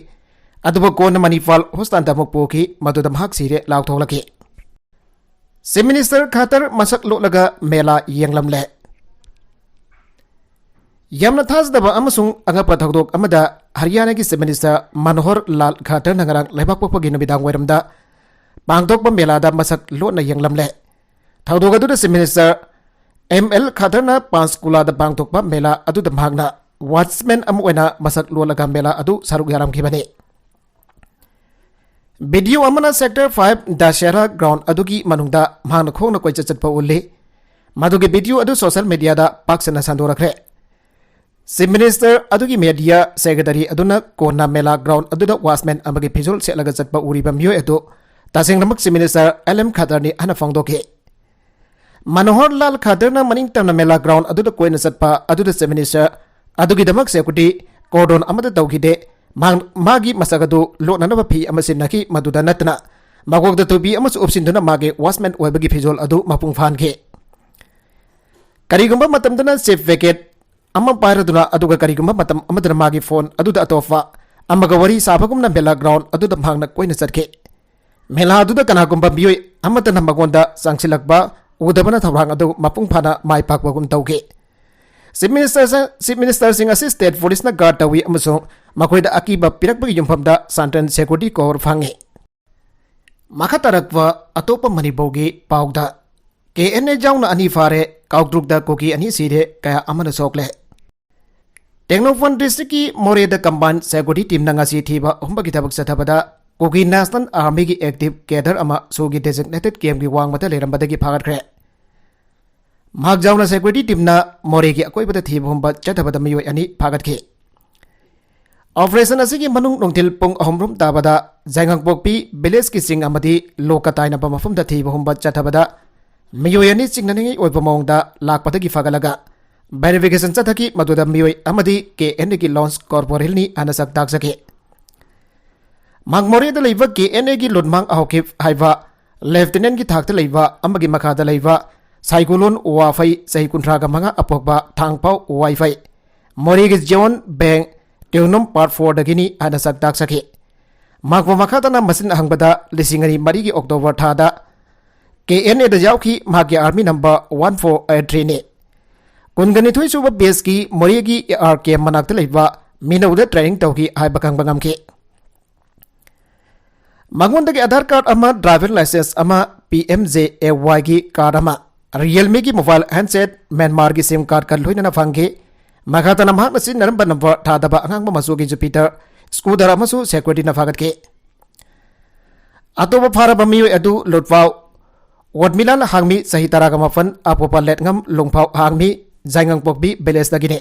ꯑꯗꯨꯕꯨ ꯀꯣꯟꯅ ꯃꯅꯤꯄꯥꯜ ꯍꯣꯁꯄꯤꯇꯥꯜꯗ ꯑꯃꯨꯛ ꯄꯨꯈꯤ, ꯃꯗꯨꯗ ꯃꯍꯥꯛ ꯁꯤꯔꯦ ꯂꯥꯎꯊꯣꯛꯂꯛꯈꯤ꯫ Chief Minister ꯈꯠꯇꯔ ꯃꯁꯛ ꯂꯣꯠꯂꯒ ꯃꯦꯂꯥ ꯌꯦꯡꯂꯝꯂꯦ꯫ ꯌꯥꯝꯅ ꯊꯥꯖꯗꯕ ꯑꯃꯁꯨꯡ ꯑꯉꯛꯄ ꯊꯧꯗꯣꯛ ꯑꯃꯗ ꯍꯔꯤꯌꯥꯅꯥꯒꯤ Chief Minister ꯃꯅꯣꯍꯔ ꯂꯥꯜ ꯈꯠꯇꯔꯅ ꯉꯔꯥꯡ ꯂꯩꯕꯥꯛꯄꯣꯛꯄꯒꯤ ꯅꯨꯃꯤꯗꯥꯡ ꯋꯥꯏꯔꯝꯗ ꯄꯥꯡꯊꯣꯛꯄ ꯃꯦꯂꯥꯗ ꯃꯁꯛ ꯂꯣꯠꯅ ꯌꯦꯡꯂꯝꯂꯦ꯫ ꯊꯧꯗꯣꯛ ꯑꯗꯨꯗ Chief Minister M L ꯈꯠꯇꯔꯅ ꯄꯥꯟꯆꯀꯨꯂꯥꯗ ꯄꯥꯡꯊꯣꯛꯄ ꯃꯦꯂꯥ ꯑꯗꯨꯗ ꯃꯍꯥꯛꯅ watchman ꯑꯃ ꯑꯣꯏꯅ ꯃꯁꯛ ꯂꯣꯜꯂꯒ ꯃꯦꯂꯥ ꯑꯗꯨ ꯁꯔꯨꯛ ꯌꯥꯔꯝꯈꯤꯕꯅꯤ꯫ Video ꯑꯃꯅ Sector five Dussehra ground ꯑꯗꯨꯒꯤ ꯃꯅꯨꯡꯗ ꯃꯍꯥꯛꯅ ꯈꯣꯡꯅ ꯀꯣꯏꯆꯠ ꯆꯠꯄ ꯎꯠꯂꯤ꯫ ꯃꯗꯨꯒꯤ video ꯑꯗꯨ social mediaꯗ ꯄꯥꯛ ꯁꯟꯅ ꯁꯟꯗꯣꯔꯛꯈ꯭ꯔꯦ꯫ Chief Minister ꯑꯗꯨꯒꯤ media secretary ꯑꯗꯨꯅ ꯀꯣꯟꯅ ꯃꯦꯂꯥ ground ꯑꯗꯨꯗ watchman ꯑꯃꯒꯤ ꯐꯤꯖꯣꯜ ꯁꯦꯠꯂꯒ ꯆꯠꯄ ꯎꯔꯤꯕ ꯃꯤꯑꯣꯏ ꯑꯗꯨ ꯇꯁꯦꯡꯅꯃꯛ Chief Minister M L ꯈꯠꯇꯔꯅꯤ ꯍꯥꯏꯅ ꯐꯣꯡꯗꯣꯛꯈꯤ꯫ ꯃꯅꯣꯍꯔ ꯂꯥꯜ ꯈꯠꯇꯔꯅ ꯃꯅꯤꯡ ꯇꯝꯅ ꯃꯦꯂꯥ ground ꯑꯗꯨꯗ ꯀꯣꯏꯅ ꯆꯠꯄ ꯑꯗꯨꯗ Chief Minister ꯑꯗꯨꯒꯤꯗꯃꯛ security cordon ꯑꯃꯠꯇ ꯇꯧꯈꯤꯗꯦ꯫ ꯃꯍꯥꯛ ꯃꯥꯒꯤ ꯃꯁꯛ ꯑꯗꯨ ꯂꯣꯠꯅꯅꯕ ꯐꯤ ꯑꯃ ꯁꯤꯖꯤꯟꯅꯈꯤ꯫ ꯃꯗꯨꯗ ꯅꯠꯇꯅ ꯃꯀꯣꯛꯇ ꯇꯨꯄꯤ ꯑꯃꯁꯨ ꯎꯞꯁꯤꯟꯗꯨꯅ ꯃꯥꯒꯤ watchman ꯑꯣꯏꯕꯒꯤ ꯐꯤꯖꯣꯜ ꯑꯗꯨ ꯃꯄꯨꯡ ꯐꯥꯍꯟꯈꯤ꯫ ꯀꯔꯤꯒꯨꯝꯕ ꯃꯇꯝꯗꯅ chief jacket ꯑꯃ ꯄꯥꯏꯔꯗꯨꯅ, ꯑꯗꯨꯒ ꯀꯔꯤꯒꯨꯝꯕ ꯃꯇꯝ ꯑꯃꯗꯅ ꯃꯥꯒꯤ phone ꯑꯗꯨꯗ ꯑꯇꯣꯞꯄ ꯑꯃꯒ ꯋꯥꯔꯤ ꯁꯥꯕꯒꯨꯝꯅ ꯃꯦꯂꯥ ground ꯑꯗꯨꯗ ꯃꯍꯥꯛꯅ ꯀꯣꯏꯅ ꯆꯠꯈꯤ꯫ ꯃꯦꯂꯥ ꯑꯗꯨꯗ ꯀꯅꯥꯒꯨꯝꯕ ꯃꯤꯑꯣꯏ ꯑꯃꯠꯇꯅ ꯃꯉꯣꯟꯗ ꯆꯪꯁꯤꯜꯂꯛꯄ ꯎꯗꯕꯅ ꯊꯧꯔꯥꯡ ꯑꯗꯨ ꯃꯄꯨꯡ ꯐꯥꯅ ꯃꯥꯏ ꯄꯥꯛꯄꯒꯨꯝ ꯇꯧꯈꯤ꯫ Chief Minister, Chief Ministerꯁꯤꯡ ꯑꯁꯤ state policeꯅ guard ꯇꯧꯏ ꯑꯃꯁꯨꯡ ꯃꯈꯣꯏꯗ ꯑꯀꯤꯕ ꯄꯤꯔꯛꯄꯒꯤ ꯌꯨꯝꯐꯝꯗ ꯁꯟꯇ꯭ꯔꯦꯟ security cover ꯐꯪꯏ꯫ ꯃꯈꯥ ꯇꯥꯔꯛꯄ ꯑꯇꯣꯞꯄ ꯃꯅꯤꯄꯨꯔꯒꯤ ꯄꯥꯎꯗ, K N A ꯌꯥꯎꯅ ꯑꯅꯤ ꯐꯥꯔꯦ, ꯀꯥꯎꯇ꯭ꯔꯨꯛꯇ ꯀꯨꯀꯤ ꯑꯅꯤ ꯁꯤꯔꯦ, ꯀꯌꯥ ꯑꯃꯅ ꯁꯣꯛꯂꯦ꯫ ꯇꯦꯡꯅꯧꯄꯜ districtꯀꯤ ꯃꯣꯔꯦꯗ combined security teamꯅ ꯉꯁꯤ ꯊꯤꯕ ꯍꯨꯝꯕꯒꯤ ꯊꯕꯛ ꯆꯠꯊꯕꯗ ꯀꯨꯀꯤ National Armyꯒꯤ active cadre ꯑꯃ ꯁꯣꯒꯤ designated campꯀꯤ ꯋꯥꯡꯃꯗ ꯂꯩꯔꯝꯕꯗꯒꯤ ꯐꯥꯒꯠꯈ꯭ꯔꯦ꯫ ꯃꯍꯥꯛ ꯌꯥꯎꯅ security teamꯅ ꯃꯣꯔꯦꯒꯤ ꯑꯀꯣꯏꯕꯗ ꯊꯤꯕ ꯍꯨꯝꯕ ꯆꯠꯊꯕꯗ ꯃꯤꯑꯣꯏ ꯑꯅꯤ ꯐꯥꯒꯠꯈꯤ꯫ Operation ꯑꯁꯤꯒꯤ ꯃꯅꯨꯡ ꯅꯨꯡꯊꯤꯜ ꯄꯨꯡ ꯑꯍꯨꯝ ꯔꯣꯝ ꯇꯥꯕꯗ ꯖꯥꯏꯉꯪꯄꯣꯛꯄꯤ villageꯀꯤ ꯆꯤꯡ ꯑꯃꯗꯤ ꯂꯣꯛꯀ ꯇꯥꯏꯅꯕ ꯃꯐꯝꯗ ꯊꯤꯕ ꯍꯨꯝꯕ ꯆꯠꯊꯕꯗ ꯃꯤꯑꯣꯏ ꯑꯅꯤ ꯆꯤꯡꯅꯅꯤꯡꯉꯥꯏ ꯑꯣꯏꯕ ꯃꯑꯣꯡꯗ ꯂꯥꯛꯄꯗꯒꯤ ꯐꯒꯠꯂꯒ verification ꯆꯠꯊꯈꯤ꯫ ꯃꯗꯨꯗ ꯃꯤꯑꯣꯏ ꯑꯃꯗꯤ K N Aꯒꯤ lance corporalꯅꯤ ꯍꯥꯏꯅ ꯁꯛ ꯇꯥꯛꯆꯈꯤ꯫ ꯃꯥꯡꯃꯣꯔꯦꯗ ꯂꯩꯕ K N Aꯒꯤ ꯂꯨꯠꯃꯥꯡ ꯑꯍꯧꯈꯤꯞ ꯍꯥꯏꯕ lieutenantꯀꯤ ꯊꯥꯛꯇ ꯂꯩꯕ ꯑꯃꯒꯤ ꯃꯈꯥꯗ ꯂꯩꯕ ꯁꯥꯏꯒꯨꯂꯣꯟ ꯋꯥꯐꯩ, ꯆꯍꯤ ꯀꯨꯟꯊ꯭ꯔꯥꯒ ꯃꯉꯥ ꯑꯄꯣꯛꯄ ꯊꯥꯡꯄꯥꯎ ꯋꯥꯏꯐꯩ, ꯃꯣꯔꯦꯒꯤ ꯖꯤꯌꯣꯟ ꯕꯦꯡ ꯇ꯭ꯌꯨꯅꯝ part fourꯗꯒꯤꯅꯤ ꯍꯥꯏꯅ ꯁꯛ ꯇꯥꯛꯆꯈꯤ꯫ ꯃꯍꯥꯛꯄꯨ ꯃꯈꯥ ꯇꯥꯅ ꯃꯆꯤꯟ ꯍꯪꯕꯗ ꯂꯤꯁꯤꯡ ꯑꯅꯤ ꯃꯔꯤꯒꯤ October ꯊꯥꯗ ꯀꯦ ꯑꯦꯟ ꯑꯦꯗ ꯌꯥꯎꯈꯤ꯫ ꯃꯍꯥꯛꯀꯤ army number one four eight ꯊ꯭ꯔꯤꯅꯤ꯫ ꯀꯨꯟꯒ ꯅꯤꯊꯣꯏ ꯁꯨꯕ ꯕꯦꯁꯀꯤ ꯃꯣꯔꯦꯒꯤ ꯑꯦ ꯑꯥꯔ ꯀꯦꯝ ꯃꯅꯥꯛꯇ ꯂꯩꯕ ꯃꯤꯅꯧꯗ ꯇ꯭ꯔꯦꯅꯤꯡ ꯇꯧꯈꯤ ꯍꯥꯏꯕ ꯈꯪꯕ ꯉꯝꯈꯤ꯫ ꯃꯉꯣꯟꯗꯒꯤ ꯑꯙꯥꯔ ꯀꯥꯔꯗ ꯑꯃ, ꯗ꯭ꯔꯥꯏꯚꯔ ꯂꯥꯏꯁꯦꯟꯁ ꯑꯃ, ꯄꯤ ꯑꯦꯝ ꯖꯦ ꯑꯦ ꯋꯥꯏꯒꯤ ꯀꯥꯔꯗ ꯑꯃ, ꯔꯤꯌꯦꯜꯃꯤꯒꯤ ꯃꯣꯕꯥꯏꯜ ꯍꯦꯟꯁꯦꯠ, ꯃ꯭ꯌꯥꯟꯃꯥꯔꯒꯤ ꯁꯤꯝ ꯀꯥꯔꯗꯀ ꯂꯣꯏꯅꯅ ꯐꯪꯈꯤ꯫ ꯃꯈꯥ ꯇꯥꯅ ꯃꯍꯥꯛꯅ ꯁꯤꯖꯤꯟꯅꯔꯝꯕ ꯅꯝꯕꯔ ꯊꯥꯗꯕ ꯑꯉꯥꯡꯕ ꯃꯆꯨꯒꯤ ꯖꯨꯄꯤꯇꯔ ꯁ꯭ꯀꯨꯇꯔ ꯑꯃꯁꯨ ꯁꯦꯀ꯭ꯌꯨꯔꯤꯇꯤꯅ ꯐꯥꯒꯠꯈꯤ꯫ ꯑꯇꯣꯞꯄ ꯐꯥꯔꯕ ꯃꯤꯑꯣꯏ ꯑꯗꯨ ꯂꯨꯠꯐꯥꯎ ꯋꯣꯠꯃꯤꯂꯥꯟ ꯍꯥꯡꯃꯤ, ꯆꯍꯤ ꯇꯔꯥꯒ ꯃꯥꯄꯟ, ꯑꯄꯣꯛꯄ ꯂꯦꯠꯉꯝ ꯂꯣꯡꯐꯥꯎ ꯍꯥꯡꯃꯤ, ꯖꯥꯏꯉꯪꯄꯣꯛꯄꯤ ꯚꯤꯂꯦꯖꯇꯒꯤꯅꯤ꯫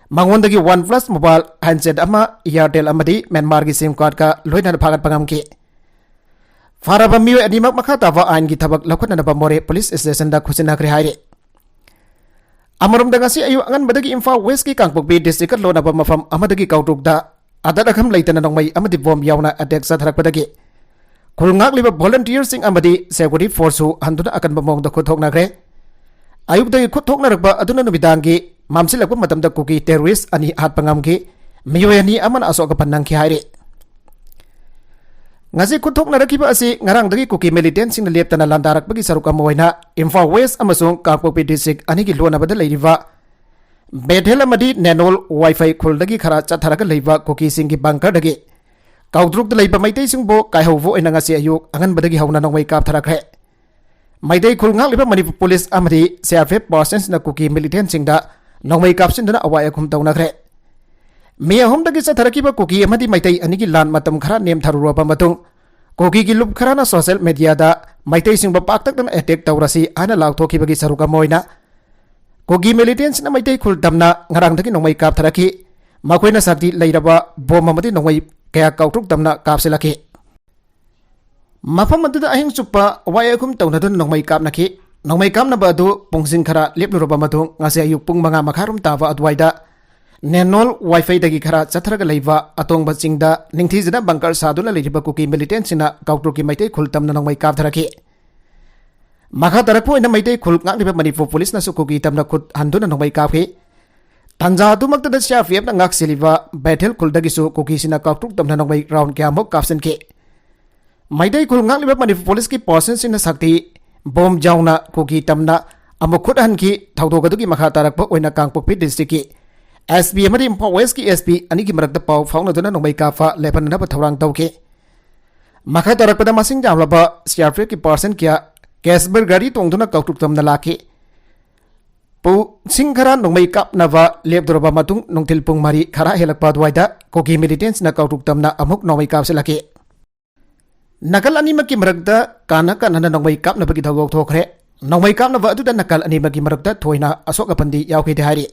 ꯃꯉꯣꯟꯗꯒꯤ OnePlus ꯃꯣꯕꯥꯏꯜ ꯍꯦꯟꯁꯦꯠ ꯑꯃ, Airtel ꯑꯃꯗꯤ ꯃ꯭ꯌꯥꯟꯃꯥꯔꯒꯤ ꯁꯤꯝ ꯀꯥꯔꯗꯀ ꯂꯣꯏꯅꯅ ꯐꯥꯒꯠꯄ ꯉꯝꯈꯤ꯫ ꯐꯥꯔꯕ ꯃꯤꯑꯣꯏ ꯑꯅꯤꯃꯛ ꯃꯈꯥ ꯇꯥꯕ ꯑꯥꯏꯟꯒꯤ ꯊꯕꯛ ꯂꯧꯈꯠꯅꯅꯕ ꯃꯣꯔꯦ ꯄꯨꯂꯤꯁ ꯁ꯭ꯇꯦꯁꯟꯗ ꯈꯨꯠꯁꯤꯟꯅꯈ꯭ꯔꯦ ꯍꯥꯏꯔꯤ꯫ ꯑꯃꯔꯣꯝꯗ, ꯉꯁꯤ ꯑꯌꯨꯛ ꯑꯉꯟꯕꯗꯒꯤ ꯏꯝꯐꯥꯜ ꯋꯦꯁꯀꯤ ꯀꯥꯡꯄꯣꯛꯄꯤ ꯗꯤꯁꯇ꯭ꯔꯤꯛꯀ ꯂꯣꯟꯅꯕ ꯃꯐꯝ ꯑꯃꯗꯒꯤ ꯀꯥꯎꯗ꯭ꯔꯨꯛꯇ ꯑꯗꯠ ꯑꯈꯝ ꯂꯩꯇꯅ ꯅꯣꯡꯃꯩ ꯑꯃꯗꯤ ꯕꯣꯝ ꯌꯥꯎꯅ ꯑꯦꯇꯦꯛ ꯆꯠꯊꯔꯛꯄꯗꯒꯤ ꯈꯨꯜ ꯉꯥꯛꯂꯤꯕ ꯚꯣꯂꯨꯟꯇꯤꯌꯔꯁꯤꯡ ꯑꯃꯗꯤ ꯁꯦꯀ꯭ꯌꯨꯔꯤꯇꯤ ꯐꯣꯔꯁꯁꯨ ꯍꯟꯗꯨꯅ ꯑꯀꯟꯕ ꯃꯑꯣꯡꯗ ꯈꯨꯠ ꯊꯣꯛꯅꯈ꯭ꯔꯦ꯫ ꯑꯌꯨꯛꯇꯒꯤ ꯈꯨꯠ ꯊꯣꯛꯅꯔꯛꯄ ꯑꯗꯨꯅ ꯅꯨꯃꯤꯗꯥꯡꯒꯤ ꯃꯝꯁꯤꯜꯂꯛꯄ ꯃꯇꯝꯗ ꯀꯨꯀꯤ ꯇꯦꯔꯣꯔꯤꯁ ꯑꯅꯤ ꯍꯥꯠꯄ ꯉꯝꯈꯤ꯫ ꯃꯤꯑꯣꯏ ꯑꯅꯤ ꯑꯃꯅ ꯑꯁꯣꯛ ꯑꯄꯟ ꯅꯪꯈꯤ ꯍꯥꯏꯔꯤ꯫ ꯉꯁꯤ ꯈꯨꯠ ꯊꯣꯛꯅꯔꯛꯈꯤꯕ ꯑꯁꯤ ꯉꯔꯥꯡꯗꯒꯤ ꯀꯨꯀꯤ ꯃꯤꯂꯤꯇꯦꯟꯁꯤꯡꯅ ꯂꯦꯞꯇꯅ ꯂꯥꯟꯗꯥꯔꯛꯄꯒꯤ ꯁꯔꯨꯛ ꯑꯃ ꯑꯣꯏꯅ ꯏꯝꯐꯥꯜ ꯋꯦꯁ ꯑꯃꯁꯨꯡ ꯀꯥꯡꯄꯣꯛꯄꯤ ꯗꯤꯁꯇ꯭ꯔꯤꯛ ꯑꯅꯤꯒꯤ ꯂꯣꯟꯅꯕꯗ ꯂꯩꯔꯤꯕ ꯕꯦꯊꯦꯜ ꯑꯃꯗꯤ ꯅꯦꯅꯣꯜ ꯋꯥꯏꯐꯩ ꯈꯨꯜꯗꯒꯤ ꯈꯔ ꯆꯠꯊꯔꯒ ꯂꯩꯕ ꯀꯨꯀꯤꯁꯤꯡꯒꯤ ꯕꯪꯀꯔꯗꯒꯤ ꯀꯥꯎꯗ꯭ꯔꯨꯛꯇ ꯂꯩꯕ ꯃꯩꯇꯩꯁꯤꯡꯕꯨ ꯀꯥꯏꯍꯧꯕ ꯑꯣꯏꯅ ꯉꯁꯤ ꯑꯌꯨꯛ ꯑꯉꯟꯕꯗꯒꯤ ꯍꯧꯅ ꯅꯣꯡꯃꯩ ꯀꯥꯞꯊꯔꯛꯈ꯭ꯔꯦ꯫ ꯃꯩꯇꯩ ꯈꯨꯜ ꯉꯥꯛꯂꯤꯕ ꯃꯅꯤꯄꯨꯔ ꯄꯨꯂꯤꯁ ꯑꯃꯗꯤ ꯁꯤ ꯑꯥꯔ ꯄꯤ ꯑꯦꯐ ꯄꯥꯔꯁꯟꯁꯤꯡꯅ ꯀꯨꯀꯤ ꯃꯤꯂꯤꯇꯦꯟꯁꯤꯡꯗ ꯅꯣꯡꯃꯩ ꯀꯥꯞꯁꯤꯟꯗꯨꯅ ꯑꯋꯥꯏ ꯑꯈꯨꯝ ꯇꯧꯅꯈ꯭ꯔꯦ꯫ ꯃꯤ ꯑꯍꯨꯝꯗꯒꯤ ꯆꯠꯊꯔꯛꯈꯤꯕ ꯀꯨꯀꯤ ꯑꯃꯗꯤ ꯃꯩꯇꯩ ꯑꯅꯤꯒꯤ ꯂꯥꯟ ꯃꯇꯝ ꯈꯔ ꯅꯦꯝꯊꯔꯨꯔꯕ ꯃꯇꯨꯡ, ꯀꯨꯀꯤꯒꯤ ꯂꯨꯞ ꯈꯔꯅ ꯁꯣꯁꯤꯌꯦꯜ ꯃꯦꯗꯤꯌꯥꯗ ꯃꯩꯇꯩꯁꯤꯡꯕꯨ ꯄꯥꯛꯇꯛꯅꯅ ꯑꯦꯇꯦꯛ ꯇꯧꯔꯁꯤ ꯍꯥꯏꯅ ꯂꯥꯎꯊꯣꯛꯈꯤꯕꯒꯤ ꯁꯔꯨꯛ ꯑꯃ ꯑꯣꯏꯅ ꯀꯨꯀꯤ ꯃꯤꯂꯤꯇꯦꯟꯁꯤꯡꯅ ꯃꯩꯇꯩ ꯈꯨꯜ ꯇꯝꯅ ꯉꯔꯥꯡꯗꯒꯤ ꯅꯣꯡꯃꯩ ꯀꯥꯞꯊꯔꯛꯈꯤ꯫ ꯃꯈꯣꯏꯅ ꯁꯛꯇꯤ ꯂꯩꯔꯕ ꯕꯣꯝ ꯑꯃꯗꯤ ꯅꯣꯡꯃꯩ ꯀꯌꯥ ꯀꯥꯎꯗ꯭ꯔꯨꯛ ꯇꯝꯅ ꯀꯥꯞꯁꯤꯜꯂꯛꯈꯤ꯫ ꯃꯐꯝ ꯑꯗꯨꯗ ꯑꯍꯤꯡ ꯆꯨꯞꯄ ꯋꯥꯌꯦꯜ ꯑꯈꯨꯝ ꯇꯧꯅꯗꯨꯅ ꯅꯣꯡꯃꯩ ꯀꯥꯞꯅꯈꯤ꯫ ꯅꯣꯡꯃꯩ ꯀꯥꯞꯅꯕ ꯑꯗꯨ ꯄꯨꯡꯁꯤꯡ ꯈꯔ ꯂꯦꯞꯂꯨꯔꯕ ꯃꯇꯨꯡ, ꯉꯁꯤ ꯑꯌꯨꯛ ꯄꯨꯡ ꯃꯉꯥ ꯃꯈꯥꯏꯔꯣꯝ ꯇꯥꯕ ꯑꯗꯨꯋꯥꯏꯗ ꯅꯦꯅꯣꯜ ꯋꯥꯏꯐꯩꯗꯒꯤ ꯈꯔ ꯆꯠꯊꯔꯒ ꯂꯩꯕ ꯑꯇꯣꯡꯕ ꯆꯤꯡꯗ ꯅꯤꯡꯊꯤꯖꯅ ꯕꯪꯀꯔ ꯁꯥꯗꯨꯅ ꯂꯩꯔꯤꯕ ꯀꯨꯀꯤ ꯃꯤꯂꯤꯇꯦꯟꯁꯤꯡꯅ ꯀꯥꯎꯗ꯭ꯔꯨꯛꯀꯤ ꯃꯩꯇꯩ ꯈꯨꯜ ꯇꯝꯅ ꯅꯣꯡꯃꯩ ꯀꯥꯞꯊꯔꯛꯈꯤ꯫ ꯃꯈꯥ ꯇꯥꯔꯛꯄ ꯑꯣꯏꯅ ꯃꯩꯇꯩ ꯈꯨꯜ ꯉꯥꯛꯂꯤꯕ ꯃꯅꯤꯄꯨꯔ ꯄꯨꯂꯤꯁꯅꯁꯨ ꯀꯨꯀꯤ ꯇꯝꯅ ꯈꯨꯠ ꯍꯟꯗꯨꯅ ꯅꯣꯡꯃꯩ ꯀꯥꯞꯈꯤ꯫ ꯇꯥꯟꯖꯥ ꯑꯗꯨꯃꯛꯇꯗ ꯁꯤ ꯑꯥꯔ ꯄꯤ ꯑꯦꯐꯅ ꯉꯥꯛ ꯁꯦꯜꯂꯤꯕ ꯕꯦꯊꯦꯜ ꯈꯨꯜꯗꯒꯤꯁꯨ ꯀꯨꯀꯤꯁꯤꯡꯅ ꯀꯥꯎꯗ꯭ꯔꯨꯛ ꯇꯝꯅ ꯅꯣꯡꯃꯩ ꯔꯥꯎꯟ ꯀꯌꯥꯃꯨꯛ ꯀꯥꯞꯁꯤꯟꯈꯤ꯫ ꯃꯩꯇꯩ ꯈꯨꯜ ꯉꯥꯛꯂꯤꯕ ꯃꯅꯤꯄꯨꯔ ꯄꯨꯂꯤꯁꯀꯤ ꯄꯥꯔꯁꯟꯁꯤꯡꯅ ꯁꯛꯇꯤ ꯕꯣꯝ ꯌꯥꯎꯅ ꯀꯨꯀꯤ ꯇꯝꯅ ꯑꯃꯨꯛ ꯈꯨꯠ ꯍꯟꯈꯤ꯫ ꯊꯧꯗꯣꯛ ꯑꯗꯨꯒꯤ ꯃꯈꯥ ꯇꯥꯔꯛꯄ ꯑꯣꯏꯅ ꯀꯥꯡꯄꯣꯛꯄꯤ ꯗꯤꯁꯇ꯭ꯔꯤꯛꯀꯤ ꯑꯦꯁ ꯄꯤ ꯑꯃꯗꯤ ꯏꯝꯐꯥꯜ ꯋꯦꯁꯀꯤ ꯑꯦꯁ ꯄꯤ ꯑꯅꯤꯒꯤ ꯃꯔꯛꯇ ꯄꯥꯎ ꯐꯥꯎꯅꯗꯨꯅ ꯅꯣꯡꯃꯩ ꯀꯥꯞꯄ ꯂꯦꯞꯍꯟꯅꯅꯕ ꯊꯧꯔꯥꯡ ꯇꯧꯈꯤ꯫ ꯃꯈꯥ ꯇꯥꯔꯛꯄꯗ ꯃꯁꯤꯡ ꯌꯥꯝꯂꯕ ꯁꯤ ꯑꯥꯔ ꯄꯤ ꯑꯦꯐꯀꯤ ꯄꯥꯔꯁꯟ ꯀꯌꯥ ꯀꯦꯁꯕꯔ ꯒꯥꯔꯤ ꯇꯣꯡꯗꯨꯅ ꯀꯧꯇ꯭ꯔꯨꯛ ꯇꯝꯅ ꯂꯥꯛꯈꯤ꯫ ꯄꯨꯡꯁꯤꯡ ꯈꯔ ꯅꯣꯡꯃꯩ ꯀꯥꯞꯅꯕ ꯂꯦꯞꯇꯨꯔꯕ ꯃꯇꯨꯡ ꯅꯨꯡꯊꯤꯜ ꯄꯨꯡ ꯃꯔꯤ ꯈꯔ ꯍꯦꯜꯂꯛꯄ ꯑꯗꯨꯋꯥꯏꯗ ꯀꯨꯀꯤ ꯃꯤꯂꯤꯇꯦꯟꯁꯅ ꯀꯧꯇ꯭ꯔꯨꯛ ꯇꯝꯅ ꯑꯃꯨꯛ ꯅꯣꯡꯃꯩ ꯀꯥꯞꯁꯤꯜꯂꯛꯈꯤ꯫ ꯅꯥꯀꯜ ꯑꯅꯤꯃꯛꯀꯤ ꯃꯔꯛꯇ ꯀꯥꯟꯅ ꯀꯥꯟꯅꯅ ꯅꯣꯡꯃꯩ ꯀꯥꯞꯅꯕꯒꯤ ꯊꯧꯗꯣꯛ ꯊꯣꯛꯈ꯭ꯔꯦ꯫ ꯅꯣꯡꯃꯩ ꯀꯥꯞꯅꯕ ꯑꯗꯨꯗ ꯅꯥꯀꯜ ꯑꯅꯤꯃꯛꯀꯤ ꯃꯔꯛꯇ ꯊꯣꯏꯅ ꯑꯁꯣꯛ ꯑꯄꯟꯗꯤ ꯌꯥꯎꯈꯤꯗꯦ ꯍꯥꯏꯔꯤ꯫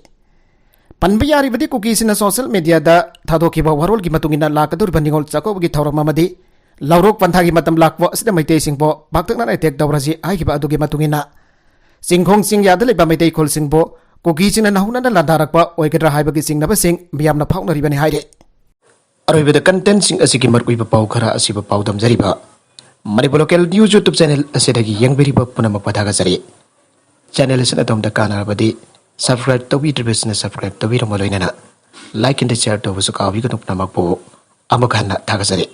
ꯄꯟꯕ ꯌꯥꯔꯤꯕꯗꯤ ꯀꯨꯀꯤꯁꯤꯡꯅ ꯁꯣꯁꯤꯌꯦꯜ ꯃꯤꯗꯤꯌꯥꯗ ꯊꯥꯗꯣꯛꯈꯤꯕ ꯋꯥꯔꯣꯜꯒꯤ ꯃꯇꯨꯡ ꯏꯟꯅ ꯂꯥꯛꯀꯗꯧꯔꯤꯕ ꯅꯤꯉꯣꯜ ꯆꯥꯛꯀꯧꯕꯒꯤ ꯊꯧꯔꯝ ꯑꯃꯗꯤ ꯂꯧꯔꯣꯛ ꯄꯟꯊꯥꯒꯤ ꯃꯇꯝ ꯂꯥꯛꯄ ꯑꯁꯤꯗ ꯃꯩꯇꯩꯁꯤꯡꯕꯨ ꯄꯥꯛꯇꯛꯅꯅ ꯑꯦꯇꯦꯛ ꯇꯧꯔꯁꯤ ꯍꯥꯏꯈꯤꯕ ꯑꯗꯨꯒꯤ ꯃꯇꯨꯡ ꯏꯟꯅ ꯆꯤꯡꯈꯣꯡ ꯆꯤꯡꯌꯥꯗ ꯂꯩꯕ ꯃꯩꯇꯩ ꯈꯨꯜꯁꯤꯡꯕꯨ ꯀꯨꯀꯤꯁꯤꯡꯅ ꯅꯧꯍꯧꯅꯅ ꯂꯥꯟꯗꯥꯔꯛꯄ ꯑꯣꯏꯒꯗ꯭ꯔꯥ ꯍꯥꯏꯕꯒꯤ ꯆꯤꯡꯅꯕꯁꯤꯡ ꯃꯤꯌꯥꯝꯅ ꯐꯥꯎꯅꯔꯤꯕꯅꯤ ꯍꯥꯏꯔꯤ꯫ ꯑꯔꯣꯏꯕꯗ ꯀꯟꯇꯦꯟꯁꯤꯡ ꯑꯁꯤꯒꯤ ꯃꯔꯨꯑꯣꯏꯕ ꯄꯥꯎ ꯈꯔ ꯑꯁꯤꯕꯨ ꯄꯥꯎꯗꯝꯖꯔꯤꯕ Manipur local news YouTube channel ꯑꯁꯤꯗꯒꯤ ꯌꯦꯡꯕꯤꯔꯤꯕ ꯄꯨꯝꯅꯃꯛꯄꯨ ꯊꯥꯒꯠꯆꯔꯤ꯫ ꯆꯦꯅꯦꯜ ꯑꯁꯤꯅ ꯑꯗꯣꯝꯗ ꯀꯥꯟꯅꯔꯕꯗꯤ ꯁꯕꯁꯀ꯭ꯔꯥꯏꯕ ꯇꯧꯕꯤꯗ꯭ꯔꯤꯕꯁꯤꯡꯅ ꯁꯕꯁꯀ꯭ꯔꯥꯏꯕ ꯇꯧꯕꯤꯔꯝꯕ ꯂꯣꯏꯅꯅ ꯂꯥꯏꯛ ꯑꯦꯟ ꯁꯤꯌꯔ ꯇꯧꯕꯁꯨ ꯀꯥꯎꯕꯤꯒꯅꯨ꯫ ꯄꯨꯝꯅꯃꯛꯄꯨ ꯑꯃꯨꯛ ꯍꯟꯅ ꯊꯥꯒꯠꯆꯔꯤ꯫